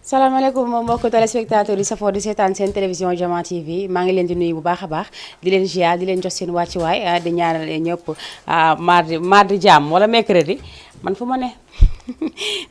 salaamaaleykum mbokki téléspectateurs yi safoo di seetaan seen télévision Jama TV maa ngi leen di nuyu bu baax a baax di leen ziar di leen jox seen wàccuwaay di ñaanal ñëpp mardi jàmm wala mercredi man fu ma ne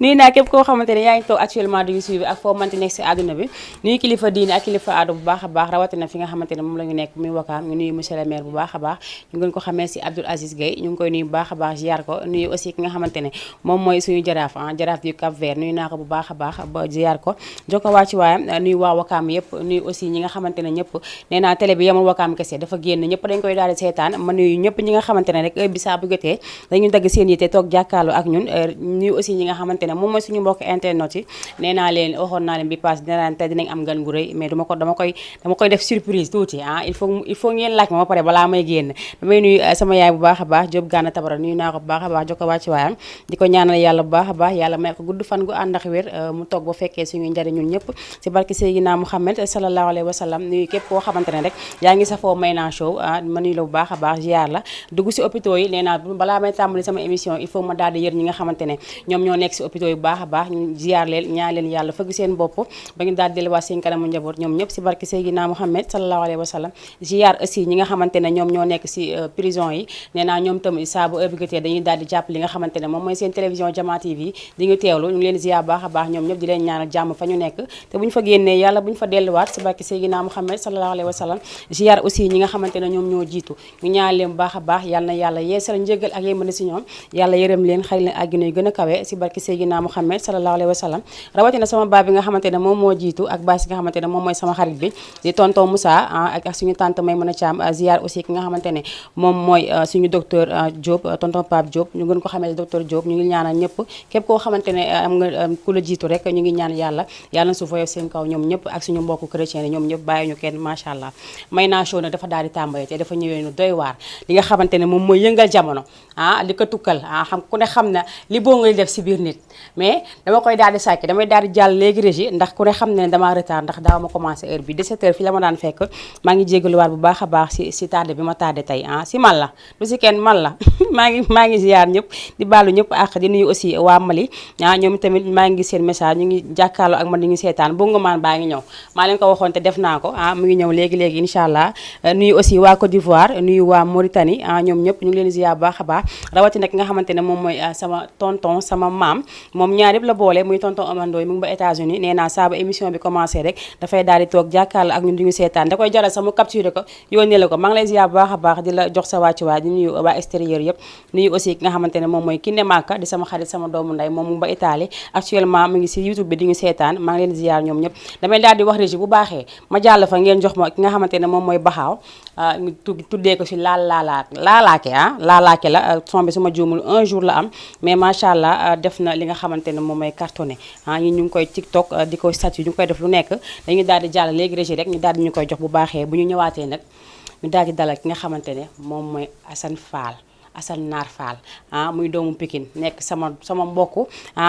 nuyu naa képp koo xamante ne yaa ngi toog actuellement di suivre ak foo mënti nekk si àdduna bi nuyu kilifa diine ak kilifa aado bu baax a baax rawatina fi nga xamante ne moom la ñu nekk muy Wakaam ñu nuyu monsieur le maire bu baax a baax ñu ngeen ko xamee si Abdoul Aziz Gueye ñu ngi koy nuyu bu baax a baax ziar ko nuyu aussi ki nga xamante ne moom mooy suñu jaraaf jaraaf du Cap Vert nuyu naa ko bu baax a baax ba ziar ko jokko waa ci waayam nuyu waa Wakaam yëpp nuyu aussi ñi nga xamante ne ñëpp nee naa télé bi yemul Wakaam kese dafa génn ñëpp dañ koy daal di seetaan ma nuyu ñëpp ñi nga xamante ne rek heure bi saa bu jotee dañu dagg seen yite toog jàkkaarloo ak ñun nuyu aussi ñi nga xamante ne moom mooy suñu mbokk internet yi nee naa leen waxoon naa leen bi pass dinaan tey dinañ am gan gu rëy mais dama koy def surprise tuuti il faut ngeen laaj ma ba pare balaa may génn damay nuyu sama yaay bu baax a baax Diop Gana Tabara nuyu naa ko bu baax a baax jokko wàcc waayam di ko ñaanal yàlla bu baax a baax yàlla may ko gudd fan gu ànd ak wér mu toog ba fekkee suñu njariñ ñun ñëpp si barki Seydina Mouhamed sallallahu alayhi wa sallam nuyu képp koo xamante ne rek yaa ngi safoo Mayna Show ma nuyu la bu baax a baax ziar la dugg si hôpitaux yi nee naa balaa may tàmbali sama émission il faut ma daal di yër ñi nga xamante ne ñoom ñoo nekk si hôpitaux yi bu baax a baax ñu ziar leen ñaan leen yàlla fëgg seen bopp ba ñu daal di delluwaat seen kanamu njaboot ñoom ñëpp si barki Seydina Mouhamed sallallahu alayhi wa sallam ziar aussi ñi nga xamante ne ñoom ñoo nekk si prison yi nee naa ñoom tamit saa bu ëbbigatee dañuy daal di jàpp li nga xamante ne moom mooy seen télévision Jama TV di ñu teewlu ñu ngi leen ziar baax a baax ñoom ñëpp di leen ñaanal jàmm fa ñu nekk te bu ñu fa génnee yàlla bu ñu fa delluwaat si barki Seydina Mouhamed sallallahu alayhi wa sallam ziar aussi ñi nga xamante ne ñoom ñoo jiitu ñu ñaan leen bu baax a baax yàlla na yàlla yeesal njëgal ak yémane si ñoom yàlla yërëm leen xëy leen àggina yu gën a kawe si barki Seydina Mouhamed sallallahu alayhi wa sallam rawatina sama baay bi nga xamante ne moom moo jiitu ak baay si nga xamante ne moom mooy sama xarit bi di tonton Moussa ak suñu tante Maymuna Thiam ziar aussi ki nga xamante ne moom mooy suñu docteur Diop tonton Pape Diop ñu gën ko xamee docteur Diop ñu ngi ñaanal ñëpp képp koo xamante ne am nga ku la jiitu rek ñu ngi ñaan yàlla na suuf woyof seen kaw ñoom ñëpp ak suñu mbokku chrétien yi ñoom ñëpp bàyyi ñu kenn macha allah Mayna Show nag dafa daal di tàmbale te dafa ñëwee nu doy waar li nga xamante ne moom mooy yëngal jamono li ko tukkal xam ku ne xam na li boo ngay def si biir nit mais dama koy daal di sàkki damay daal di jàll léegi régie ndax ku ne xam ne damaa retard ndax daaw ma commencé heure bi 17h fi la ma daan fekk maa ngi jégaluwaat bu baax a baax si tardé bi ma tardé tey si man la du si kenn man la maa ngi ziar ñëpp di baalu ñëpp ak di nuyu aussi waa Mali ñoom tamit maa ngi seen message ñu ngi jàkkaarloo ak man di ngi seetaan bu nga maan baa ngi ñëw maa leen ko waxoon te def naa ko mu ngi ñëw léegi incha allah nuyu aussi waa Côte d'Ivoire nuyu waa Mauritanie ñoom ñëpp ñu ngi leen ziar bu baax a baax rawatina ki nga xamante ne moom mooy sama tonton sama maam moom ñaar yëpp la boole muy tonton Amandooy mu ngi ba États-Unis nee naa saa ba émission bi commencé rek dafay daal di toog jàkkaarloo ak ñun di ñu seetaan da koy jaral sax mu capturé ko yónnee la ko maa ngi lay ziar bu baax a baax di la jox sa wàccuwaay di nuyu waa extérieur yëpp nuyu aussi ki nga xamante ne moom mooy Kiné Maka di sama xarit sama doomu nday moom mu ngi ba Italie actuellement mu ngi si YouTube bi di ñu seetaan maa ngi leen ziar ñoom ñëpp damay daal di wax régie bu baaxee ma jàll fa ngeen jox ma ki nga xamante ne moom mooy baxaaw ñu tuddee ko si laalaake laalaake la son bi suma juumul un jour la am mais macha allah def na li nga xamante ne moom mooy cartonné ñi ñu ngi koy TikTok di ko statut ñu ngi koy def lu nekk dañuy daal di jàll léegi régie rek ñu daal di ñu koy jox bu baaxee bu ñu ñëwaatee nag ñu daal di dalal ki nga xamante ne moom mooy Assane Fall Assane Naar Fall muy doomu Pikine nekk sama mbokk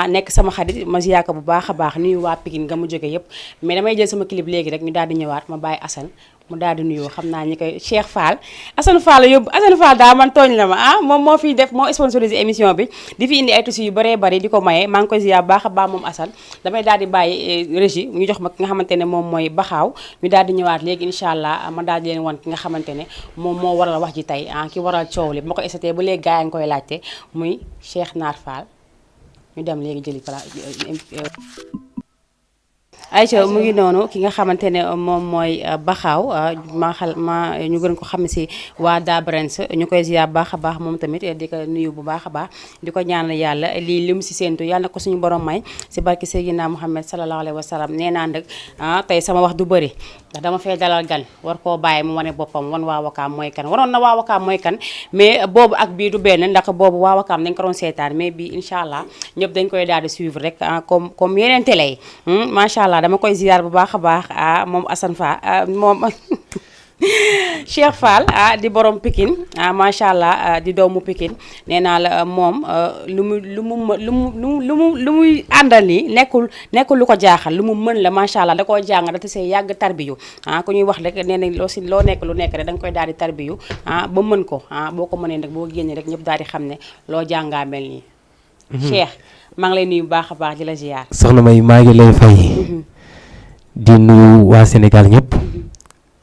nekk sama xarit ma ziyaaka bu baax a baax nuyu waa Pikine nga mu jóge yëpp mais damay jël sama clip léegi rek ñu daal di ñëwaat ma bàyyi Assane mu daal di nuyoo xam naa ñi koy Cheikh Fall Assane Fall yóbbu Assane Fall daa man tooñ la ma moom moo fiy def moo sponsorisé émission bi di fi indi ay tissus yu bëree bëri di ko maye maa ngi koy ziar baax a baax moom Assane damay daal di bàyyi régie ñu jox ma ki nga xamante ne moom mooy baxaaw ñu daal di ñëwaat léegi incha allah ma daal di leen wan ki nga xamante ne moom moo waral wax ji tey ki waral coow li ma ko esté ba léegi gaa yi nga koy laajte muy Cheikh Naar Fall ñu dem léegi jëli Aïcha mu ngi noonu ki nga xamante ne moom mooy baxaaw ñu gën ko xam si waa Dabrens ñu koy ziar baax a baax moom tamit di ko nuyu bu baax a baax di ko ñaanal yàlla lii lim si séentu yàlla na ko suñu borom may si barki Seydina Mouhamed sallallahu alayhi wa sallam nee naa nag tey sama wax du bëri ndax dama fee dalal gan war koo bàyyi mu wane boppam wan waa Wakaam mooy kan waroon na waa Wakaam mooy kan mais boobu ak bii du benn ndax boobu waa Wakaam dañ ko doon seetaan mais bii incha allah ñëpp dañ koy daal di suivre rek comme yeneen télé yi macha allah dama koy ziar bu baax a baax moom Assane Fall moom Cheikh Fall di borom Pikine macha allah di doomu Pikine nee naa la moom lu muy àndal nii nekkul lu ko jaaxal lu mu mën la macha allah da koo jàng da see yàgg tarbiyu ku ñuy wax rek nee nañ loo nekk lu nekk rek da nga koy daal di tarbiyu ba mën ko boo ko mënee nag boo génnee rek ñëpp daal di xam ne loo jàngaa mel nii. Cheikh maa ngi lay nuyu bu baax a baax di la ziar. soxna May maa ngi lay fay. di nuyu waa Sénégal ñëpp.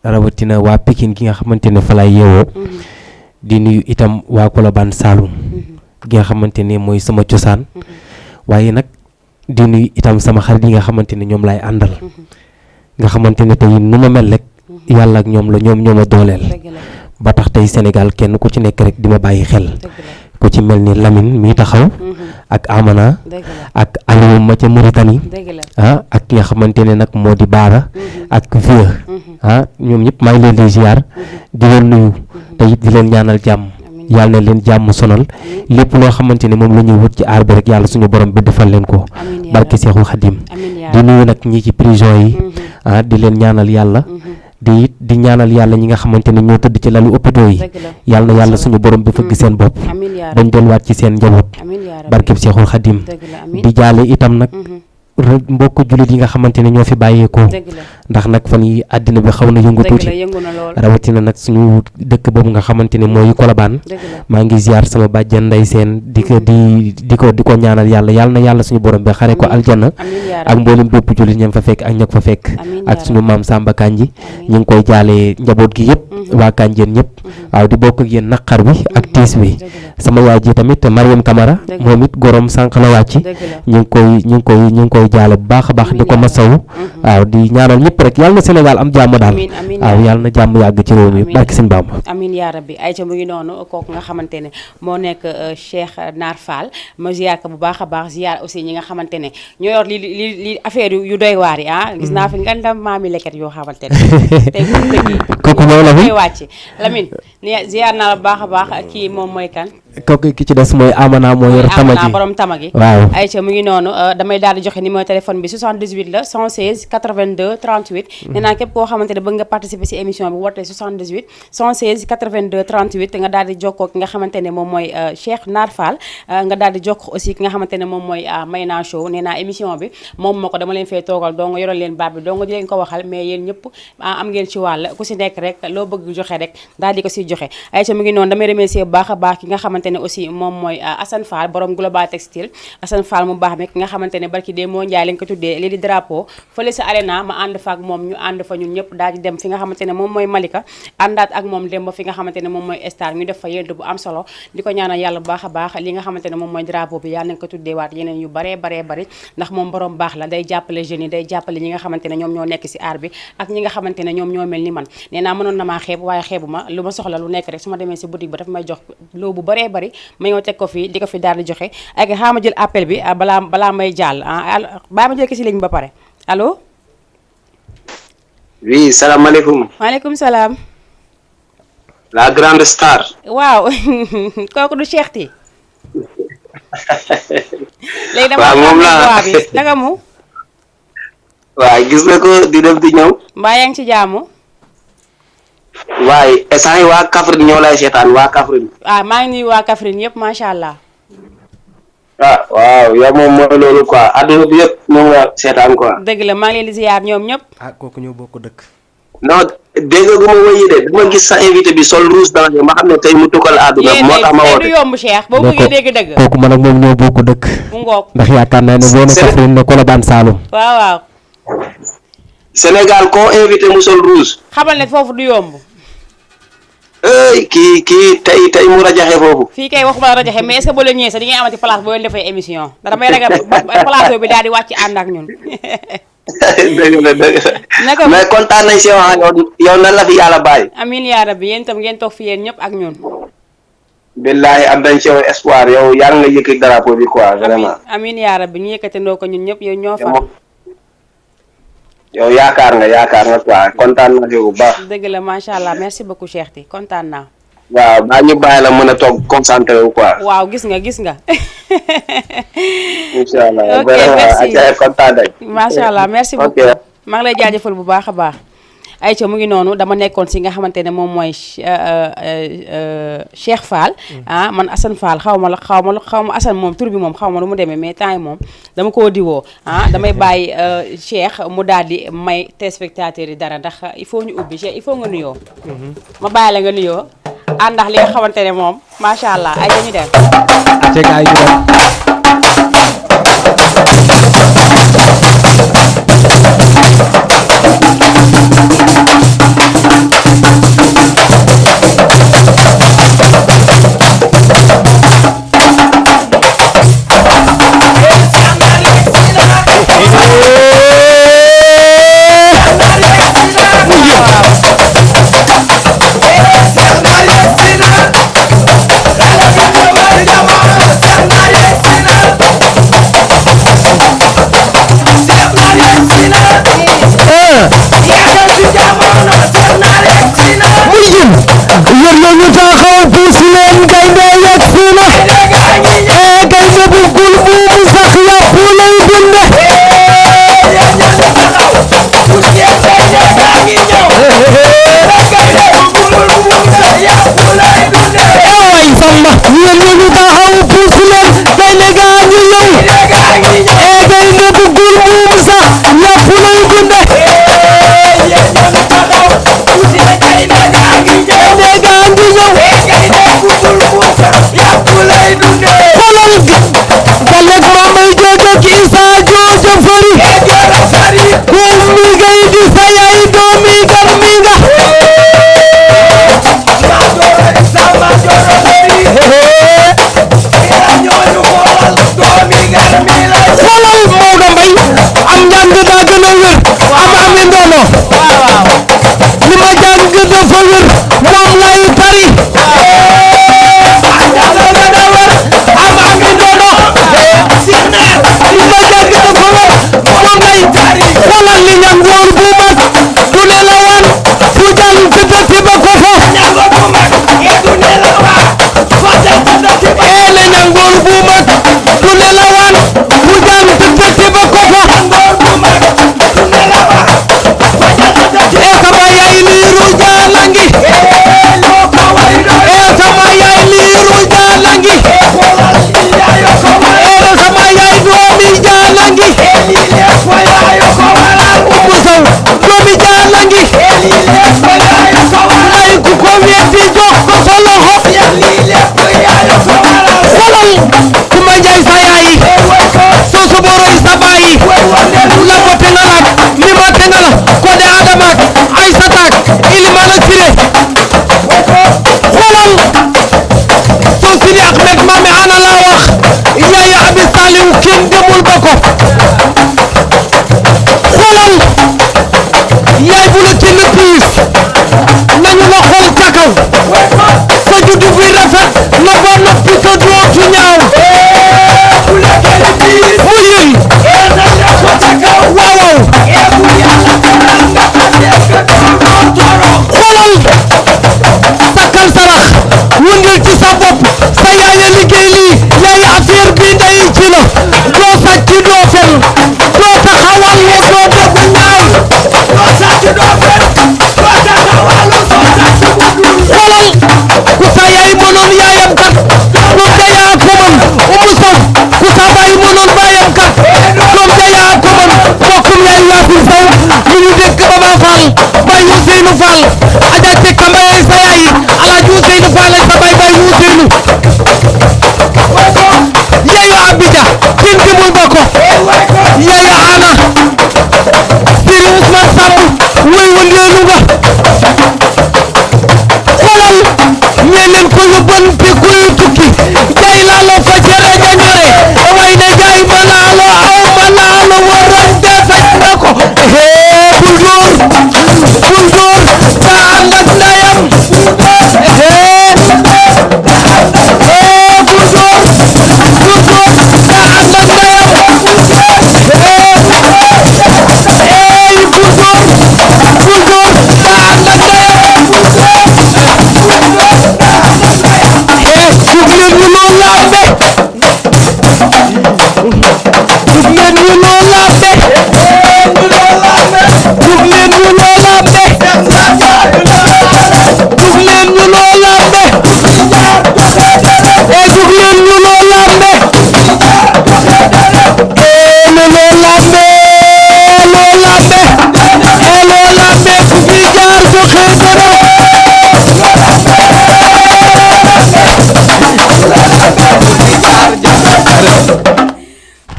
rawatina waa Pikine gi nga xamante ne fa laay yeewoo. di nuyu itam waa Colobane Saloum. gi nga xamante ne mooy sama cosaan. waaye nag di nuyu itam sama xarit yi nga xamante ne ñoom laay àndal. nga xamante ne tey nu ma mel rek. yàlla ak ñoom la ñoo ma dooleel. ba tax tey Sénégal kenn ku ci nekk rek di ma bàyyi xel. ku ci mel ni Lamine mi taxaw. ak Amana. ak Aliou ma ca Mauritanie. ak ki nga xamante ne nag moo di Baara. ak Vieux. ñoom ñëpp maa ngi leen di ziar. di leen nuyu. te it di leen ñaanal jàmm. yàlla na leen jàmm sonal. lépp loo xamante ne moom la ñuy wut ci aar bi rek yàlla suñu borom bi defal leen ko. barke Seexul Xadim. di nuyu nag ñi ci prison yi. di leen ñaanal yàlla. di ñaanal yàlla ñi nga xamante ne ñoo tëdd ci lalu hôpitaux yi. yàlla na yàlla suñu borom bi fëgg seen bopp. bañ delluwaat ci seen njaboot. barkeb Seexul Xadim. di jaale itam nag mbokk jullit yi nga xamante ne ñoo fi bàyyeekoo. ndax nag fan yi àddina bi xaw na yëngu tuuti. rawatina nag suñu dëkk boobu nga xamante ne mooy Colobane. maa ngi ziar sama bàjjan Ndey Seen di ko ñaanal yàlla na yàlla suñu borom bi xare ko aljana. ak mboolem bépp jullit ñam fa fekk ak ñak fa fekk. ak suñu maam Samba Kanji ñu ngi koy jaale njaboot gi yëpp. waa Kanjeen ñëpp. waaw di bokk ak yéen naqar bi ak tiis bi. sama yaay ji tamit Mariam Camara moom it gorom sànq la wàcc. ñu ngi koy jaale bu baax a baax di ko masawu. waaw di ñaanal ñëpp rek yàlla na Sénégal am jàmm daal. waaw yàlla na jàmm yàgg ci réew mi barke Sëñ Bamba. amiin yaa rabbi ayca mu ngi noonu kooku nga xamante ne moo nekk Cheikh Naar Fall ma ziar ko bu baax a baax ziar aussi ñi nga xamante ne ñoo yor li affaire yu doy waar yi gis naa fi ngandam maami leket yoo xamante ne tey bu dëgg yi kooku moom la koy wàcc Lamine ziar naa la bu baax a baax kii moom mooy kan. kooku ki ci des mooy Amana moo yor Tamagi borom Tamagi. waaw ayca mu ngi noonu damay daal di joxe numéro téléphone bi 78 la 116 82 38. nee naa képp koo xamante ne bëgg nga participer ci émission bi woote 78 116 82 38 nga daal di jokkoo ki nga xamante ne moom mooy Cheikh Naar Fall nga daal di jokkoo aussi ki nga xamante ne moom mooy Mayna Show nee naa émission bi moom moo ko dama leen fay toogal doo nga yoral leen baat bi doo nga di leen ko waxal mais yéen ñëpp am ngeen ci wàll ku ci nekk rek loo bëgg joxe rek daal di ko ciy joxe ayca mu ngi noonu damay remercier bu baax a baax ki nga xamante ne aussi moom mooy Assane Fall borom Global Textile Assane Fall mu baax mi ki nga xamante ne barki dee moo njaay lañ ko tuddee lii di drapeau fële sa arena ma ànd fa ak moom ñu ànd fa ñun ñëpp daal di dem fi nga xamante ne moom mooy Malika àndaat ak moom dem ba fi nga xamante ne moom mooy star ñu def fa yéntu bu am solo di ko ñaanal yàlla bu baax a baax li nga xamante ne moom mooy drapeau bi yàlla nañ ko tuddee waat yeneen yu baree bari ndax moom borom baax la day jàppale jeunes yi day jàppale ñi nga xamante ne ñoom ñoo nekk si aar bi ak ñi nga xamante ne ñoom ñoo mel ni man nee naa mënoon na maa xeeb waaye xeebu ma lu ma soxla lu nekk rek su ma demee si boutique ba daf may jox loo bu baree bari ma ñëw teg ko fii di ko fi daal di joxe ak xaama jël appel bi balaa may jàll baa ma jël ko si ligne bi ba pare allo. oui salaamaaleykum. maaleykum salaam. la grande star. waaw kooku du Cheikh Ti. léegi dama moom la bi naka mu. waaye gis nga ko di dem di ñëw. mbaa yaa ngi ci jaamu. waaye instant yi waa Kaffrine ñoo lay seetaan waa Kaffrine. maa ngi nuyu waa Kaffrine yëpp macha allah. waaw yow moom mooy loolu quoi adduna bi yëpp moom nga seetaan quoi. dëgg la maa ngi leen di ziar ñoom ñëpp. kooku ñoo bokk dëkk. non dégg nga gu ma wëyi de dama gis sa invité bi sol rouge dans ma xam ne tey mu tukkal àdduna moo tax ma woote. du yomb Cheikh boo bëggee dégg dëgg. kooku man ak moom ñoo bokk dëkk. mu ngoog ndax yaakaar naa ne boo ne Kaffrine ne Colobane Saloum. waaw. Sénégal koo invité mu sol rouge. xamal ne foofu du yomb. kii tey mu rajaxe foofu. fii kay waxuma la rajaxe mais est-ce que boo leen ñëwee sax di ngay amati place boo leen defee émission ndax damay ragal place bi daal di wàcc ànd ak ñun. dëgg la mais kontaan nañ si wax yow nan la fi yàlla bàyyi. amiin yaa rabbi yéen itam ngeen toog fi yéen ñëpp ak ñun. billahi am nañ si yow espoir yow yàlla nga yëkkati drapeau bi quoi vraiment. amiin yaa rabbi ñu yëkkatandoo ko ñun ñëpp yow ñoo fa. yow yaakaar nga quoi kontaan na yow bu baax. dëgg la macha allah merci beaucoup Cheikh Ti kontaan naa. waaw baa ñu bàyyi la mën a toog concentré wu quoi. waaw gis nga. incha allah ok merci kontaan nañ. macha allah merci beaucoup maa ngi lay jaajëfal bu baax a baax. ayca mu ngi noonu dama nekkoon si nga xamante ne moom mooy Cheikh Fall man Assane Fall xaw ma Assane moom tur bi moom xaw ma lu mu demee mais temps yi moom dama koo diwoo damay bàyyi Cheikh mu daal di may téléspectateurs yi dara ndax il faut ñu ubbi Cheikh il faut nga nuyoo ma bàyyi la nga nuyoo ndax li nga xamante ne moom macha allah ay dañu dem Cheikh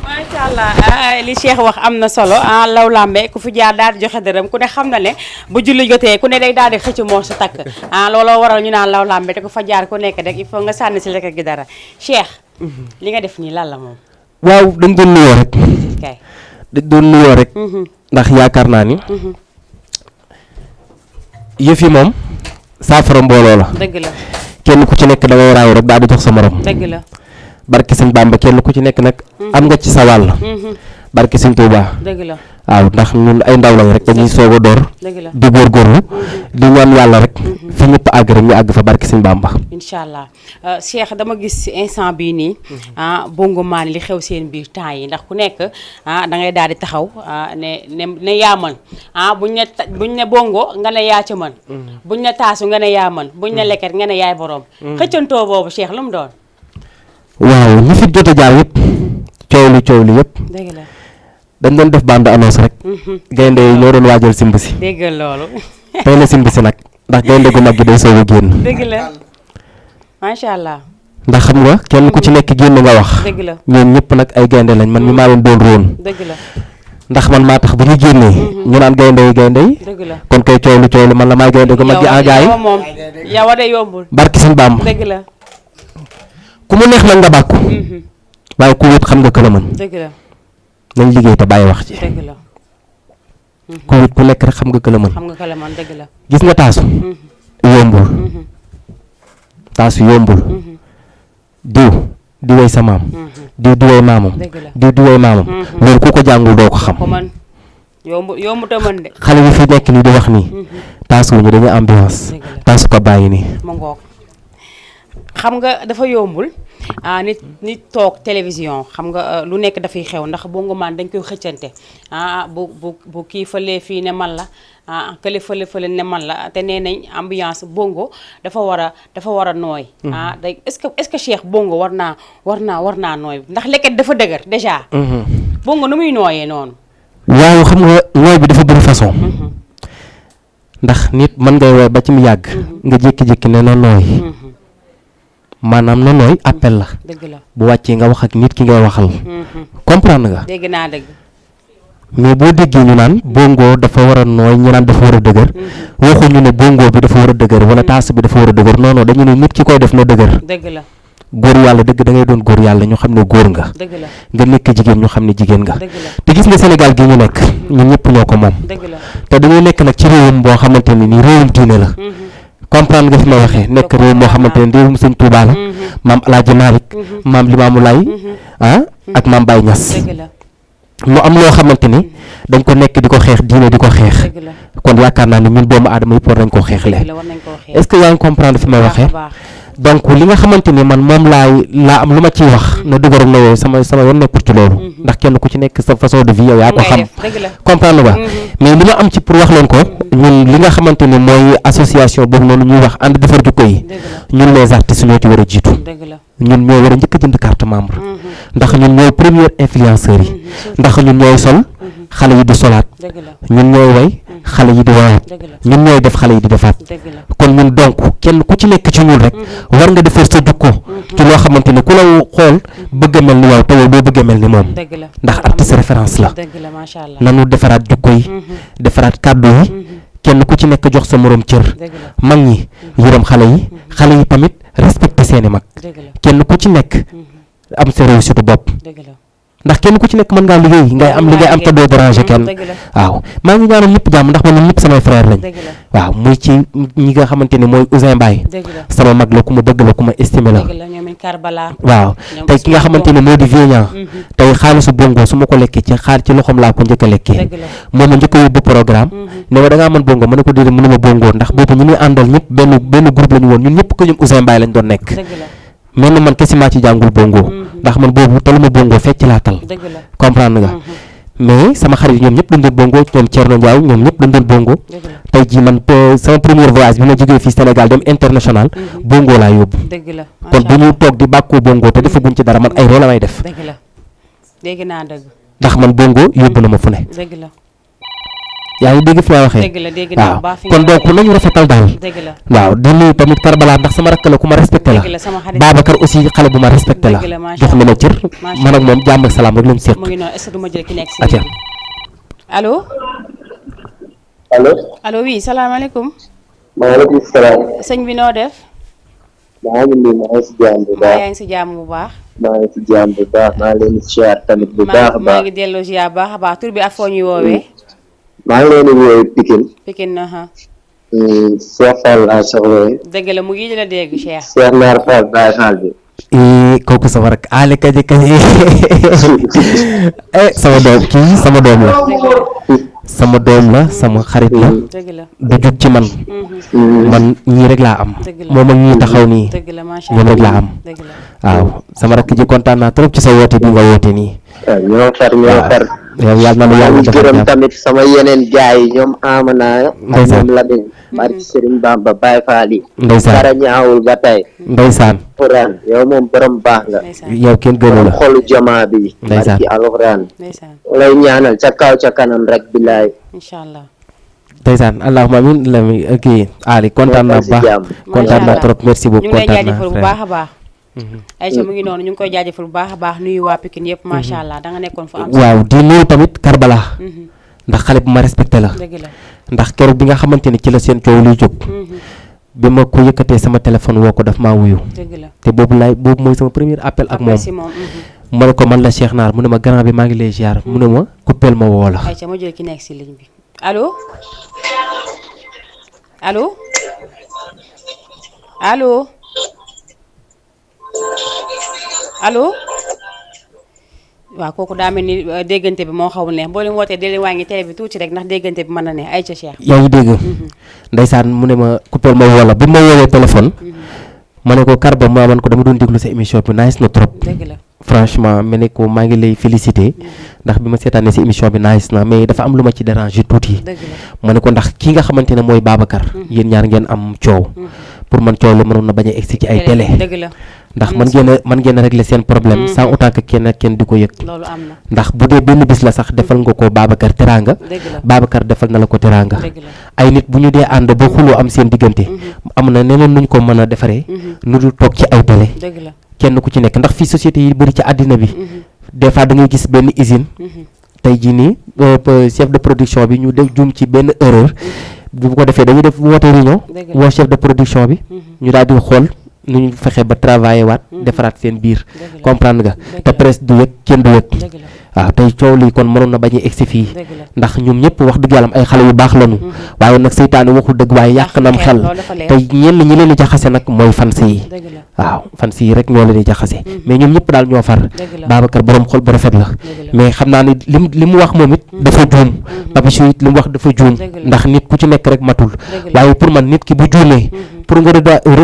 macha allah li Cheikh wax am na solo law lambe ku fi jaar daal di joxe dërëm ku ne xam na ne bu julli jotee ku ne day daal di xëcc moo sa takk looloo waral ñu naan law lambe te ku fa jaar ku nekk rek il faut nga sànni si lekk gi dara Cheikh. li nga def nii lan la moom. waaw dañ doon nuyoo rek. kay dañ doon nuyoo rek. ndax yaakaar naa ni. yëf yi moom saafara mbooloo la. dëgg la. kenn ku ci nekk da ngay raayu rek daal di jox sa morom. dëgg la. barke sëñ Bamba kenn ku ci nekk nag. am nga ci sa wàll. barke sëñ Tuubaa. dëgg la. waaw ndax ñun ay ndaw lañ rek dañuy soog a door. dëgg la di góorgóorlu. di ñaan yàlla rek. fi ñëpp àgg rek ñu àgg fa barke sëñ Bamba. incha allah Cheikh dama gis instant bii nii bongo maan li xew seen biir temps yi ndax ku nekk da ngay daal di taxaw ne yaa mën buñ ne bongo nga ne yaa ca mën. buñ ne taasu nga ne yaa mën buñ ne leket nga ne yaay borom. xëccantoo boobu Cheikh lu mu doon. waaw ñi fi jot a jaar yëpp. coow li yëpp. dëgg la. dañ doon def bande annonce rek. gaynde yi ñoo doon waajal simb si. dégg loolu. tey la simb si nag ndax gaynde gu mag gi day soog a génn. dëgg la macha allah. ndax xam nga kenn ku ci nekk génn nga wax. dëgg la ñoom ñëpp nag ay gaynde lañ man mi maa leen doon roon. dëgg la. ndax man maa tax bu ñu génnee. ñu naan gaynde yi dëgg la kon kay coow li man la maay gaynde gu mag gi en gaay. yow moom yow de yombul. barki sëñ Bàmb. dëgg la. ku mu neex nag nga bàkku. waaye ku wut xam nga ko la mën. dëgg la. nañ liggéey te bàyyi wax ci. dëgg la. ku wut ku nekk rek xam nga ko la mën. xam nga ko la mën dëgg la. gis nga taasu. yombul. taasu yombul. di way sa maam. di way maamam. di way maamam. loolu ku ko jàngul doo ko xam. ko mën yombu te mën de. xale yi fi nekk nii di wax nii. taasu ñu dañuy ambiance. taasu ko bàyyi nii. ma ngoog xam nga dafa yombul nit toog télévision xam nga lu nekk dafay xew ndax bongo maan dañ koy xëccante bu kii fële fii ne man la kële fële ne man la te nee nañ ambiance bongo dafa war a nooy. day est-ce que Cheikh bongo war naa nooy ndax leket dafa dëgër déjà. bongo nu muy nooyee noonu. waaw xam nga nooy bi dafa bëri façon. ndax nit mën ngay woy ba ci mu yàgg. nga jékki-jékki ne na nooy. maanaam na nooy appel la. dëgg la bu wàccee nga wax ak nit ki ngay waxal. comprendre nga. dégg naa dëgg. mais boo déggee ñu naan bongo dafa war a nooy ñu naan dafa war a dëgër. waxuñu ne bongo bi dafa war a dëgër wala taas bi dafa war a dëgër non non dañu ne nit ki koy def na dëgër. dëgg la. góor yàlla dëgg da ngay doon góor yàlla ñu xam ne góor nga. dëgg la nga nekk jigéen ñu xam ne jigéen nga. dëgg la te gis nga Sénégal gi ñu nekk ñun ñëpp ñoo ko moom. dëgg la te dañuy nekk nag ci réewum boo xamante ne nii réewum diine la. comprendre nga fi ma waxee nekk réew moo xamante ne réewum sëñ Tuubaa la. maam El Hadj Malick maam Limaamu Laay ak maam Baye Niass. dëgg la mu am loo xamante ni dañ ko nekk di ko xeex diine di ko xeex. dëgg la kon yaakaar naa ne ñun doomu aadama yëpp war nañ koo xeexle. dëgg la war nañ koo xeex. est-ce que yaa ngi comprendre fi may waxee. donc li nga xamante ni man moom laa am lu ma ciy wax na dëgër na yooyu sama yoon nekkul ci loolu. ndax kenn ku ci nekk sa façon de vie yow yaa ko xam. comprendre nga mais li ma am ci pour wax leen ko. ñun li nga xamante ni mooy association boobu noonu ñuy wax ànd defar jikko yi. ñun les artistes ñoo ci war a jiitu. ñun ñoo war a njëkk a jënd carte membre. ndax ñun ñooy première influenceurs yi. ndax ñun ñooy sol xale yi di solaat. ñun ñooy way xale yi di wayaat. ñun ñooy def xale yi di defaat. kon ñun donc kenn ku ci nekk ci ñun rek war nga defar sa jukko ci loo xamante ni ku la xool bëgg a mel ni yow te yow doo bëgg a mel ni moom ndax artiste référence la nanu defaraat jukko yi defaraat kàddu yi kenn ku ci nekk jox sa morom cër mag ñi yërëm xale yi tamit respecté seeni mag kenn ku ci nekk am sa réussite bopp ndax kenn ku ci nekk mën ngaa liggéey ngay am li ngay am te doo déranger kenn waaw maa ngi ñaanal ñëpp jàmm ndax man ñun ñëpp samay frère lañ waaw muy ci ñi nga xamante ni mooy Ouzin Mbaye sama mag la ku ma bëgg la ku ma estimé la waaw tey ki nga xamante ni moo di Vieux tey xaalisu bongo su ma ko lekkee ci loxoom laa ko njëkk a lekkee moom ma njëkk a yóbbu programme ne ma da ngaa mën bongo ma ne ko déedéet mënuma bongo ndax boobu ñu muy àndal ñëpp benn groupe la ñu woon ñun ñëpp ko ñoom Ouzin Mbaye lañ doon nekk mel na man kese maa ci jàngul bongo ndax man boobu taluma bongo fecc laa tal comprendre nga mais sama xarit ñoom ñëpp dañ doon bongo ñoom Thierno Ndiaye ñoom ñëpp dañ doon bongo tey jii man sama premier voyage bi ma jógee fii Sénégal dem international bongo laa yóbbu kon bu ñu toog di bàkkoo bongo te defaguñ ci dara man ay rôle la may def ndax man bongo yóbbu na ma fu ne yaa ngi dégg fi ma waxee dëgg la dégg naa bu baax fi kon donc nañu rafetal daal dëgg la waaw di nuyu tamit Karbala ndax sama rakk la ku ma respecté la dëgg la sama xarit Babacar aussi xale bu ma respecté la dëgg la, macha jox na ma cër macha man ak moom jàmm ak salaam rek lañu séq mu ngi noonu est-ce que du ma jël ki nekk si Atia. ligne bi allo allo allo oui salaamaaleykum maaleykum salaam sëñ bi noo def maa ngi nii maa ngi si jàmm bu maa baax yaa ngi si jàmm bu baax maa ngi si jàmm bu baax maa ngi leen di siyaar tamit bu baax a maa baax ngi delloo ziar baax a baax tur bi ak foo ñuy woowee maa ngi leen di woowee Pikine Pikine na ha Cheikh Fall laa soxla dëgg la mu ngi di la dégg Cheikh Cheikh Naar Fall Baye Fall bi kooku sama rakk ale kaje kaje sama doom kii sama doom la sama xarit la dëgg la du jug ci man man ñii rek laa am dëgg la moom ak ñii taxaw nii dëgg la macha ñoom rek laa am dëgg la waaw sama rakk ji kontaan naa trop ci sa woote bi nga woote nii ñoo far yow yàlla na la yàlla defal gërëm jàmm tamit sama yeneen gaay yi ñoom Amana ak Ndeysaan. ñoom Lamine barki Serigne Bamba Baye Fall yi ndeysaan dara ñaawul ba tey ndeysaan Alxuraan yow moom borom baax nga ndeysaan yow kenn gënu la xolu jamaa bi Ndeysaan. barki Alxuraan ndeysaan lay ñaanal ca kaw ca kanam rek bilaay incha allah ndeysaan allahumma amin la mi kii Ali kontaan naa bu baax kontaan naa trop merci ñu beaucoup ngi lay kontaan jaajëfal bu naa baax a baax Aïcha mu ngi noonu ñu ngi koy jaajëfal bu baax a baax nuyu waa Pikine yëpp macha allah da nga nekkoon fu am waaw di nuyu tamit Karbala ndax xale bu ma respecté la dëgg la ndax keroog bi nga xamante ni ci la seen coow luy jóg bi ma ko yëkkatee sama téléphone woo ko daf maa wuyu dëgg la te boobu mooy sama premier appel ak moom si moom ma ne ko man la Cheikh Naar mu ne ma grand bi maa ngi lay ziar mu ne ma coupeel ma woo la Aïcha ma jël ki nekk si ligne bi allo allo allo allo waaw kooku daa mel ni déggante bi moo xaw a neex boo leen wootee dee leen wàññi télé bi tuuti rek ndax déggante bi mën na neex Aïcha Cheikh yaa ngi dégg ndeysaan mu ne ma coupeel ma woo la bi ma woowee téléphone ma ne ko Karba ma man ko dama doon déglu sa émission bi nice na trop dëgg la franchement ma ne ko maa ngi lay féliciter ndax bi ma seetaanee si émission bi nice na mais dafa am lu ma ci déranger tuuti dëgg la ma ne ko ndax ki nga xamante ne mooy Babacar yéen ñaar ngeen am coow pour man coow la mënoon na bañ a egsi ci ay télé dëgg la ndax man ngeen a régler seen problème sans autant que kenn di ko yëg loolu am na ndax bu dee benn bis la sax defal nga ko Babacar teraanga dëgg la Babacar defal na la ko teraanga dëgg la ay nit bu ñu dee ànd ba xuloo am seen diggante am na neneen nuñ ko mën a defaree nu dul toog ci ay télé dëgg la kenn ku ci nekk ndax fii société yi bëri ci àddina bi des fois da ngay gis benn usine tey jii nii chef de production bi ñu def juum ci benn erreur bu ko defee dañuy def woote réunion Dëgg la. woo chef de production bi ñu daal di xool nu ñu fexe ba travailler waat defaraat seen biir Dëgg la. comprendre nga Dëgg te la. presse du yëg kenn du yëg dëgg la waaw tey coow lii kon mënoon na bañ a egsi fii dëgg la ndax ñoom ñëpp wax dëgg yàlla ay xale yu baax lañu waaye nag seytaane waxul dëgg waaye yàq nam xel loolu dafa leer. tey ñenn ñi leen di jaxase nag mooy fans yi dëgg la waaw fans yi rek ñoo leen di jaxase mais ñoom ñëpp daal ñoo far dëgg la Babacar borom xol bu rafet la dëgg la mais xam naa ni li mu wax moom it dafa juum Papichou it li mu wax dafa juum Dëgg la. ndax nit ku ci nekk rek matul Dëgg la. waaye pour man nit ki bu juumee pour nga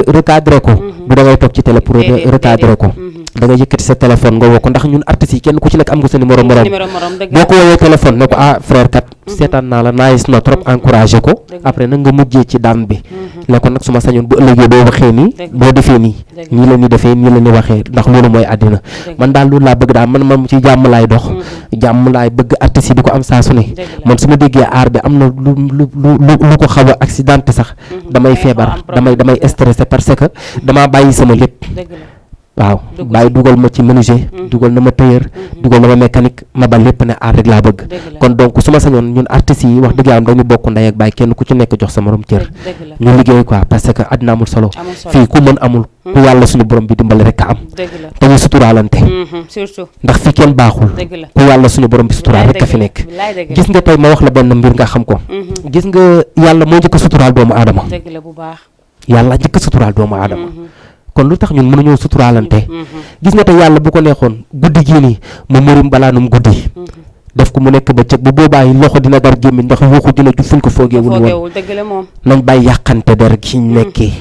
recadrer ko du da ngay toog ci télé pour Déedéet, recadrer ko da nga yëkkati sa téléphone nga woo ko ndax ñun artistes yi kenn ku ci nekk am nga sa numéro morom numéro morom dëgg boo la ko woowee téléphone ne ko ah frère kat seetaan naa la nice na trop encouragé ko Dëgg la. après nag nga mujjee ci daan bi ne ko nag su ma sañoon bu ëllëgee boo waxee nii Dëgg la. boo defee nii Dëgg nii la ni defee nii la ni waxee ndax loolu mooy àddina Dëgg man daal loolu laa bëgg daal man ci jàmm laay dox jàmm laay bëgg artistes yi di ko am saa su ne Dëgg la. man su ma déggee aar bi am na lu ko xaw a accidenté sax damay Day xaw a feebar am problème. damay stressé parce que damaa bàyyi sama lépp dëgg la waaw Dugg bàyyi dugal ma ci menuisier dugal na ma tailleur dugal na ma mécanique ma ba lépp ne aar rek laa bëgg Dëgg la. kon donc su ma sañoon ñun artistes yi wax dëgg yàlla dañu bokk ndey ak baay kenn ku ci nekk jox sa morom cër dëgg la ñu liggéey quoi parce que àddina amul solo amul solo. fii ku mën amul ku yàlla suñu borom bi dimbali rek a am dëgg la te ñu suturaalante surtout ndax fii kenn baaxul dëgg la ku yàlla suñu borom bi suturaal rek a fi nekk bilaay dëgg la gis nga tey ma wax la benn mbir nga xam ko gis nga yàlla moo njëkk a suturaal doomu aadama dëgg la bu baax yàlla njëkk a suturaal doomu aadama kon lu tax ñun mënuñoo suturaalante gis nga tey yàlla bu ko neexoon guddi gii nii mu mërim balaanum guddi def ko mu nekk ba cëg bu boobaa yi loxo dina dar gémmiñ ndax yuuxu dina ju fuñ ko foogeewul woon foogeewul dëgg la moom nañ bàyyi yàqante der gi ñu nekkee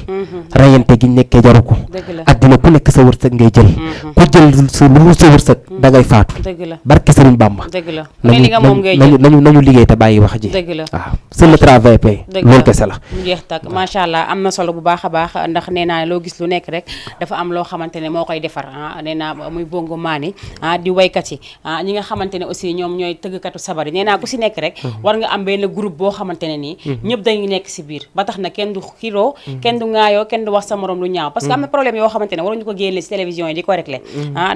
rayante gi ñu nekkee jaru ko dëgg la addina ku nekk sa wërsëg ngay jël ku jël sa lu sa wërsëg da ngay faatu dëgg la barke Sëriñ Bàmba dëgg la mais li nga moom ngay nañu jël nañu liggéey te bàyyi wax ji dëgg la waaw seul le travail paye dëgg loolu la kese la mu jeex tak macha allah am na solo bu baax a baax ndax nee naa loo gis lu nekk rek dafa am loo xamante ne moo koy defar nee naa muy bongo maani di waykat yi ñi nga xamante ne aussi ñoom ñooy ñooy tëggkatu sabar yi nee naa ku si nekk rek war nga am benn groupe boo xamante ne nii ñëpp dañuy nekk si biir ba tax na kenn du xiroo kenn du ŋaayoo kenn du wax sa morom lu ñaaw parce que am na problème yoo xamante ne waruñu ko génne si télévision yi di ko régler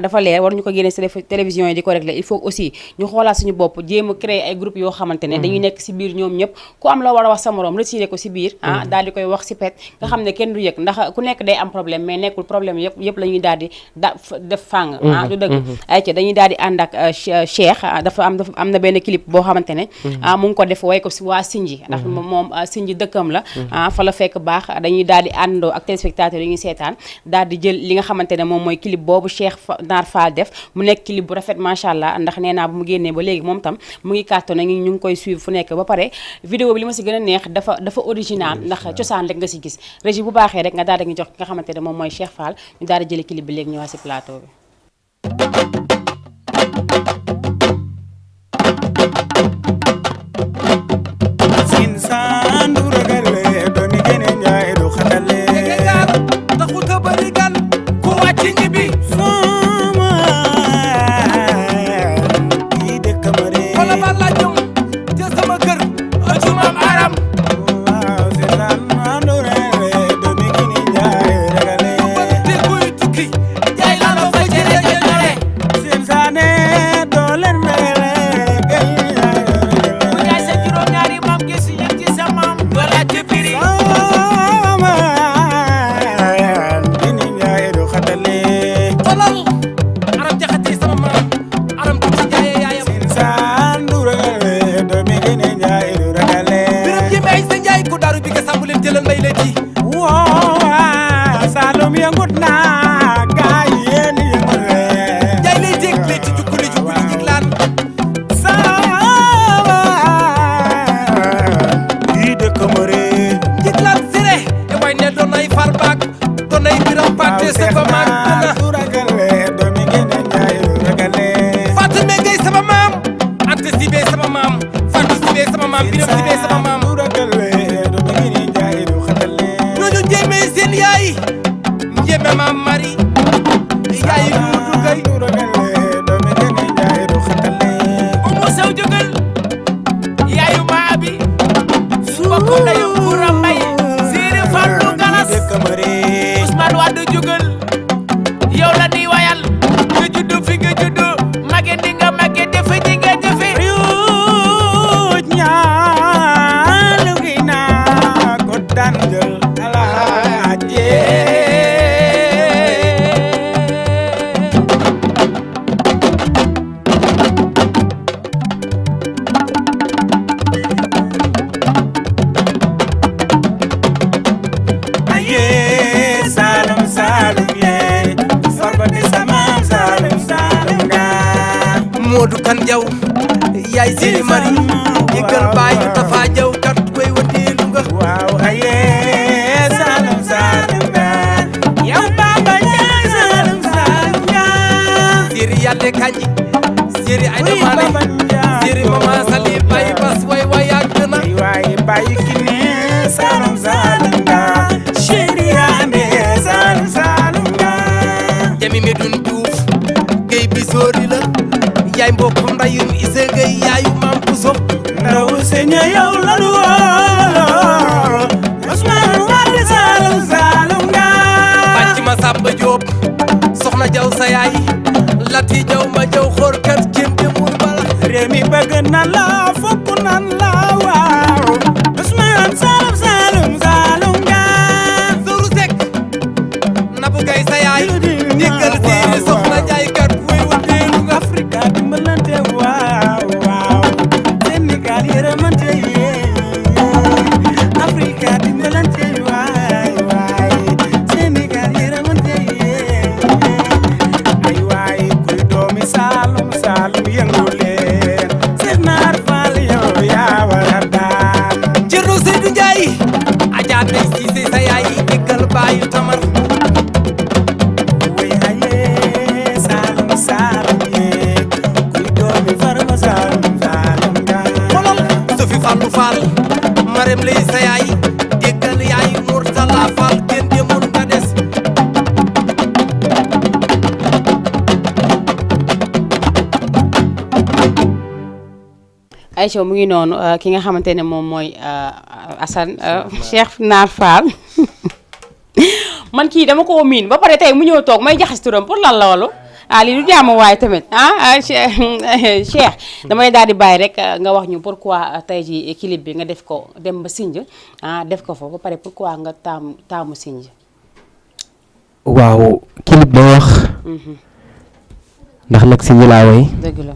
dafa leer waruñu ko génne si télévision yi di ko régler il faut aussi ñu xoolaat suñu bopp jéem a créer ay groupe yoo xamante ne dañuy nekk si biir ñoom ñëpp ku am la war a wax sa morom retiré ko si biir daal di koy wax si pet nga xam ne kenn du yëg ndax ku nekk day am problème mais nekkul problème yëpp la ñuy daal di def fàng du dëgg ay ca dañuy daal di ànd ak Cheikh dafa am na benn clip boo xamante ne mu ngi ko def way ko si waa Sinji ndax moom Sinji dëkkam la fa la fekk baax dañuy daal di àndoo ak téléspectateurs yi ñuy seetaan daal di jël li nga xamante ne moom mooy clip boobu Cheikh Naar Fall def mu nekk clip bu rafet macha allah ndax nee naa bu mu génnee ba léegi moom tam mu ngi cartonné ñu ngi koy suivre fu nekk ba pare vidéo bi li ma si gën a neex dafa original ndax cosaan rek nga si gis régie bu baaxee rek nga daal di jox ki nga xamante ne moom mooy Cheikh Fall ñu daal di jëlee clip bi léegi ñëwaat si plateau bi. yaay Sidi Mari digal bayu Tafa Jaw kat koy wëndeelu nga waaw aye salam salam yow baba ñay salam salam siri yalle kanji siri ayda mane siri mama sali bayi bas way way ak na way bayi kine salam salam siri ame salam salam jami medun Diouf gey bisori la yaay mbokk ndayum ise gay yaayu mam puso ndaw seña yow la lu Ousmane Wade Saloum Saloum nga bàcc ma Samba Diop soxna jaw sa yaay lati jaw ma jaw xor kat cem demul bala rémi bëgg na la fokk nan la waaw Ousmane Saloum Saloum Saloum nga Zourou Seck nabu gay sa yaay digal séeri soxna jaay kat way wëndeelu nga Afrika dimbalante waaw waaw Sénégal yërëmante Afrika dimbalante waay waay Sénégal yërëmante ay waay kuy doomi Saloum Saloum yëngu leen Cheikh Naar Fall yow yaa war a daan Cerno Seydou Ndiaye ajaat nay Cissé sa yaay déggal baayu Tamar way aye Saloum Saloum kuy doomi Farba Saloum Saloum nga xolal Sofi Fallou Fall Marème lay sa yaay déggal yaay Mourtala Fall kenn demul nga des Aïcha mu ngi noonu ki nga xamante ne moom mooy Assane Cheikh Naar Fall man kii dama ko miin ba pare tey mu ñëw toog may jaxas turam pour lan la walu lii du jàmm waaye tamit Cheikh damay daal di bàyyi rek nga wax ñu pourquoi tey ji clip bi nga def ko dem ba Sinj def ko fa ba pare pourquoi nga taamu Sinj. waaw clip ba wax ndax nag Sinj laa way dëgg la.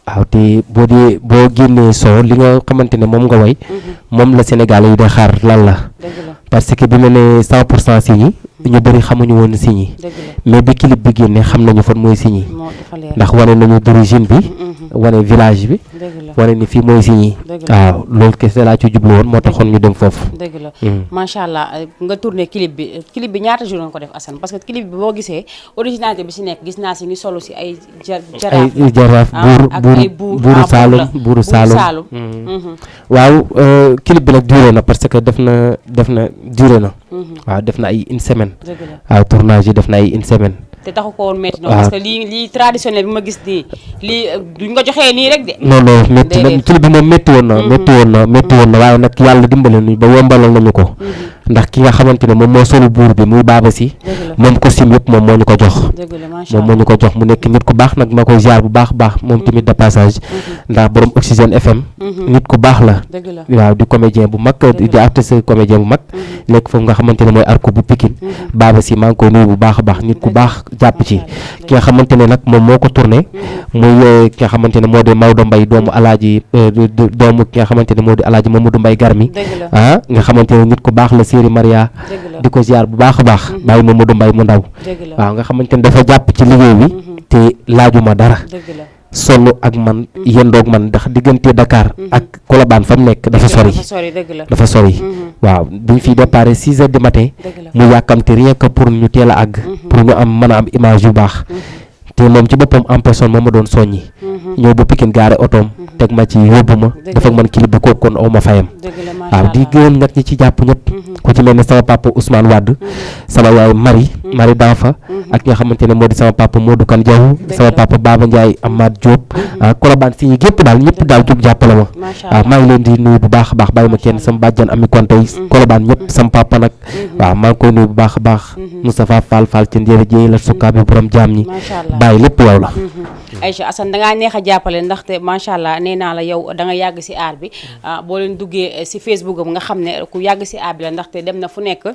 waaw te boo génnee soo li nga xamante ne moom nga way moom la Sénégal yi de xaar lan la parce que bi ma ne 100% Sinj ñu bëri xamuñu woon Sinj mais bi clip bi génne xam nañu fan mooy Sinj ndax wane nañu d'origine bi wane village bi wane ni fii mooy Sinj waaw loolu kese laa ci jublu woon moo taxoon ñu dem foofu. dëgg la macha allah nga tourné clip bi ñaata jour nga ko def Assane parce que clip bi boo gisee originalité bi si nekk gis naa si ngi solo si ay jaraaf buuru Saalum waaw clip bi nag duré na parce que def na duré na waaw def na ay une semaine waaw tournage yi def na ay une semaine te taxu ko woon métti noonu parce que lii traditionnel bi ma gis nii lii duñ nga joxee nii rek de non métti na clip bi moom métti woon na waaye nag yàlla dimbale nañu ba yombalal nañu ko ndax ki nga xamante ne moom moo solu buur bi muy baaba si moom costume yëpp moom moo ñu ko jox mu nekk nit ku baax nag ma koy ziar bu baax moom tamit de passage ndax borom Oxygène FM nit ku baax la waaw di comédien bu mag di artiste comédien bu mag nekk foofu nga xamante ne mooy arko bu Pikine baaba si maa ngi koy nuyu bu baax a baax nit ku baax jàpp ci ki nga xamante ne nag moom moo ko tourné muy ki nga xamante ne moo di Maodo Mbaye doomu ki nga xamante ne moo di alaaji Mamadou Mbaye Garmi nga xamante ne nit ku baax la Séri Maria di ko ziar bu baax a baax bàyyi Mamadou Mbaye mu ndaw waaw nga xamante ne dafa jàpp ci liggéey bi te laajuma dara sonn ak man yendoog man ndax diggante Dakar ak Colobane fa mu nekk dafa sori waaw buñ fi déparé 6 heures du matin mu yàkkamte rien que pour ñu teel a àgg pour ñu mën a am image yu baax te moom ci boppam en personne moo ma doon soññi ñëw ba Pikine gaare otoom teg ma ci yóbbu ma dafa ak man clip bi kooku kon aw ma fayam waaw di gërëm nag ñi ci jàpp ñëpp ku ci mel ne sama papa Ousmane Wade sama yaay Marie Danfa ak nga xamante ne moo di sama papa Modou Kane Diaw sama papa Baba Ndiaye Amad Diop Colobane si gépp daal ñëpp daal jóg jàppale ma waaw maa ngi leen di nuyu bu baax a baax bàyyi ma kenn sama bàjjan Ami Konte Colobane ñëpp sama papa nag waaw maa ngi koy nuyu bu baax a baax Moustapha Fall ci njëriñ jéey la sukkaa bi borom jaam ñi bàyyi lépp yow la Aïcha Assane dangaa neex a jàppale ndaxte macha allah nee naa la yow da nga yàgg si aar bi boo leen duggee si Facebook am nga xam ne ku yàgg si aar bi la ndaxte dem na fu nekk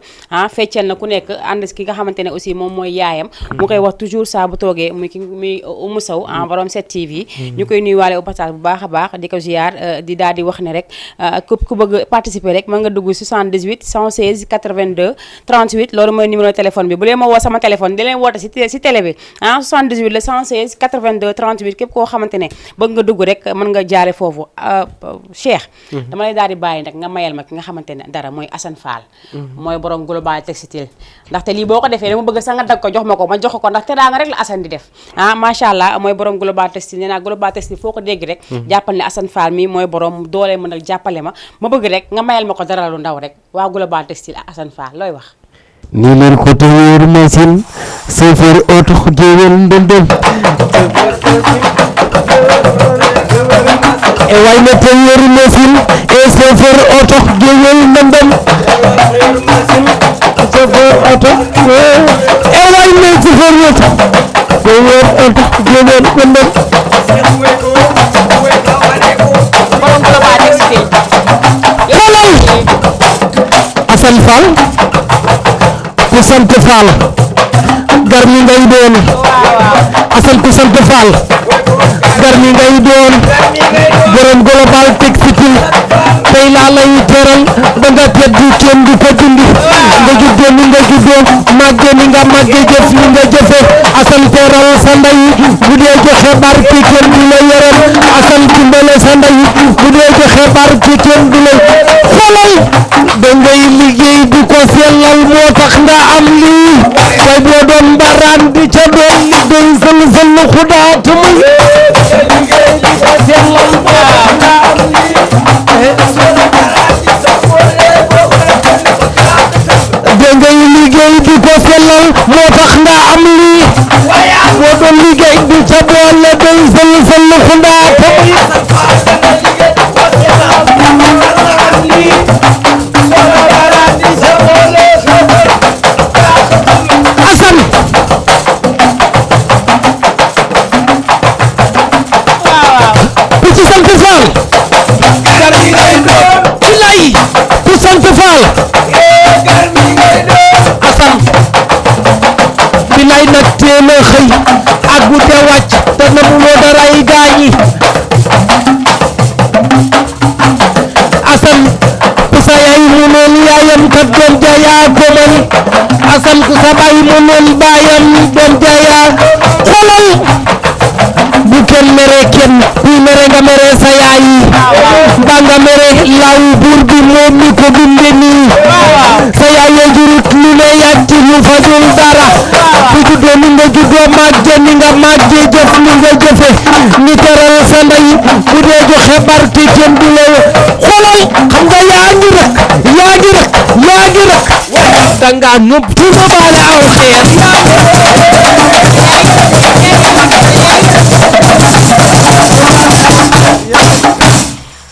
feccal na ku nekk ànd ki nga xamante ne aussi moom mooy yaayam mu koy wax toujours saa bu toogee muy Oumou Sow borom 7TV ñu koy nuyuwaale au passage bu baax a baax di ko ziar di daal di wax ne rek ku bëgg participer rek mën nga dugg 78 116 82 38 loolu mooy numéro téléphone bi bu leen ma woo sama téléphone di leen woote si télé bi 78 le 116 82 38 képp koo xamante ne bëgg nga dugg rek mën nga jaare foofu Cheikh dama lay daal di bàyyi nag nga mayal ma ki nga xamante ne dara mooy Assane Fall mooy borom global textile ndaxte lii boo ko defee dama bëgg sax nga dag ko jox ma ko ma jox ko ndax teraanga rek la Assane di def macha allah mooy borom global textile nee naa global textile foo ko dégg rek jàppal ne Assane Fall mi mooy borom doole mën a jàppale ma bëgg rek nga mayal ma ko dara lu ndaw rek waa global textile Assane Fall looy wax ni leen ko téyeer machine chauffeur oto géwél ndëndëm e way na téyeer machine e chauffeur oto géwél ndëndëm chauffeur oto e way na chauffeur oto géwél oto géwél ndëndëm borom global textile Assane Fall ku sant Fall Garmi ngay doon Assane ku sant Fall Garmi ngay doon borom global textile tey laa lay teral ba nga teddi kenn du ko dindi nga juddoo ni nga juddoo màgge ni nga màgge jëf ni nga jëfe Assane teral sa ndey bu dee joxe barke kenn du la yërëm Assane dimbale sa ndey bu dee joxe barke kenn du la xoolal da ngay liggéey di ko sellal moo tax nga am lii way boo doon mbaraan di ca doon liggéey sël xudaatu muy liggéey di ko sellal moo tax nga am lii da ngay liggéey di ko sellal moo tax nga am lii boo doon liggéey di ca doon la day sël xudaatu muy ku sant Fall bilaay ku sant Fall Assane bilaay nag teel a xëy ak guddee wàcc te na mu loo dara yi gaañi Assane ku sa yaay mu noon yaayam kat doom ja yaa ko mën Assane ku sa baay mu noon baayam doom ja yaa xoolal bu kenn mere kenn kuy mere nga mere sa yaay ba nga mere law buur bi moom mi ko binde nii sa yaay ya jurut lu ne yàcc lu fajul dara bu juddoo ni nga juddoo màgge ni nga màgge jëf ni nga jëfe ni teral sa ndey bu dee joxe barke kenn du la xoolal xam nga yaa ngi rek danga nëb tuuma baale aw xeer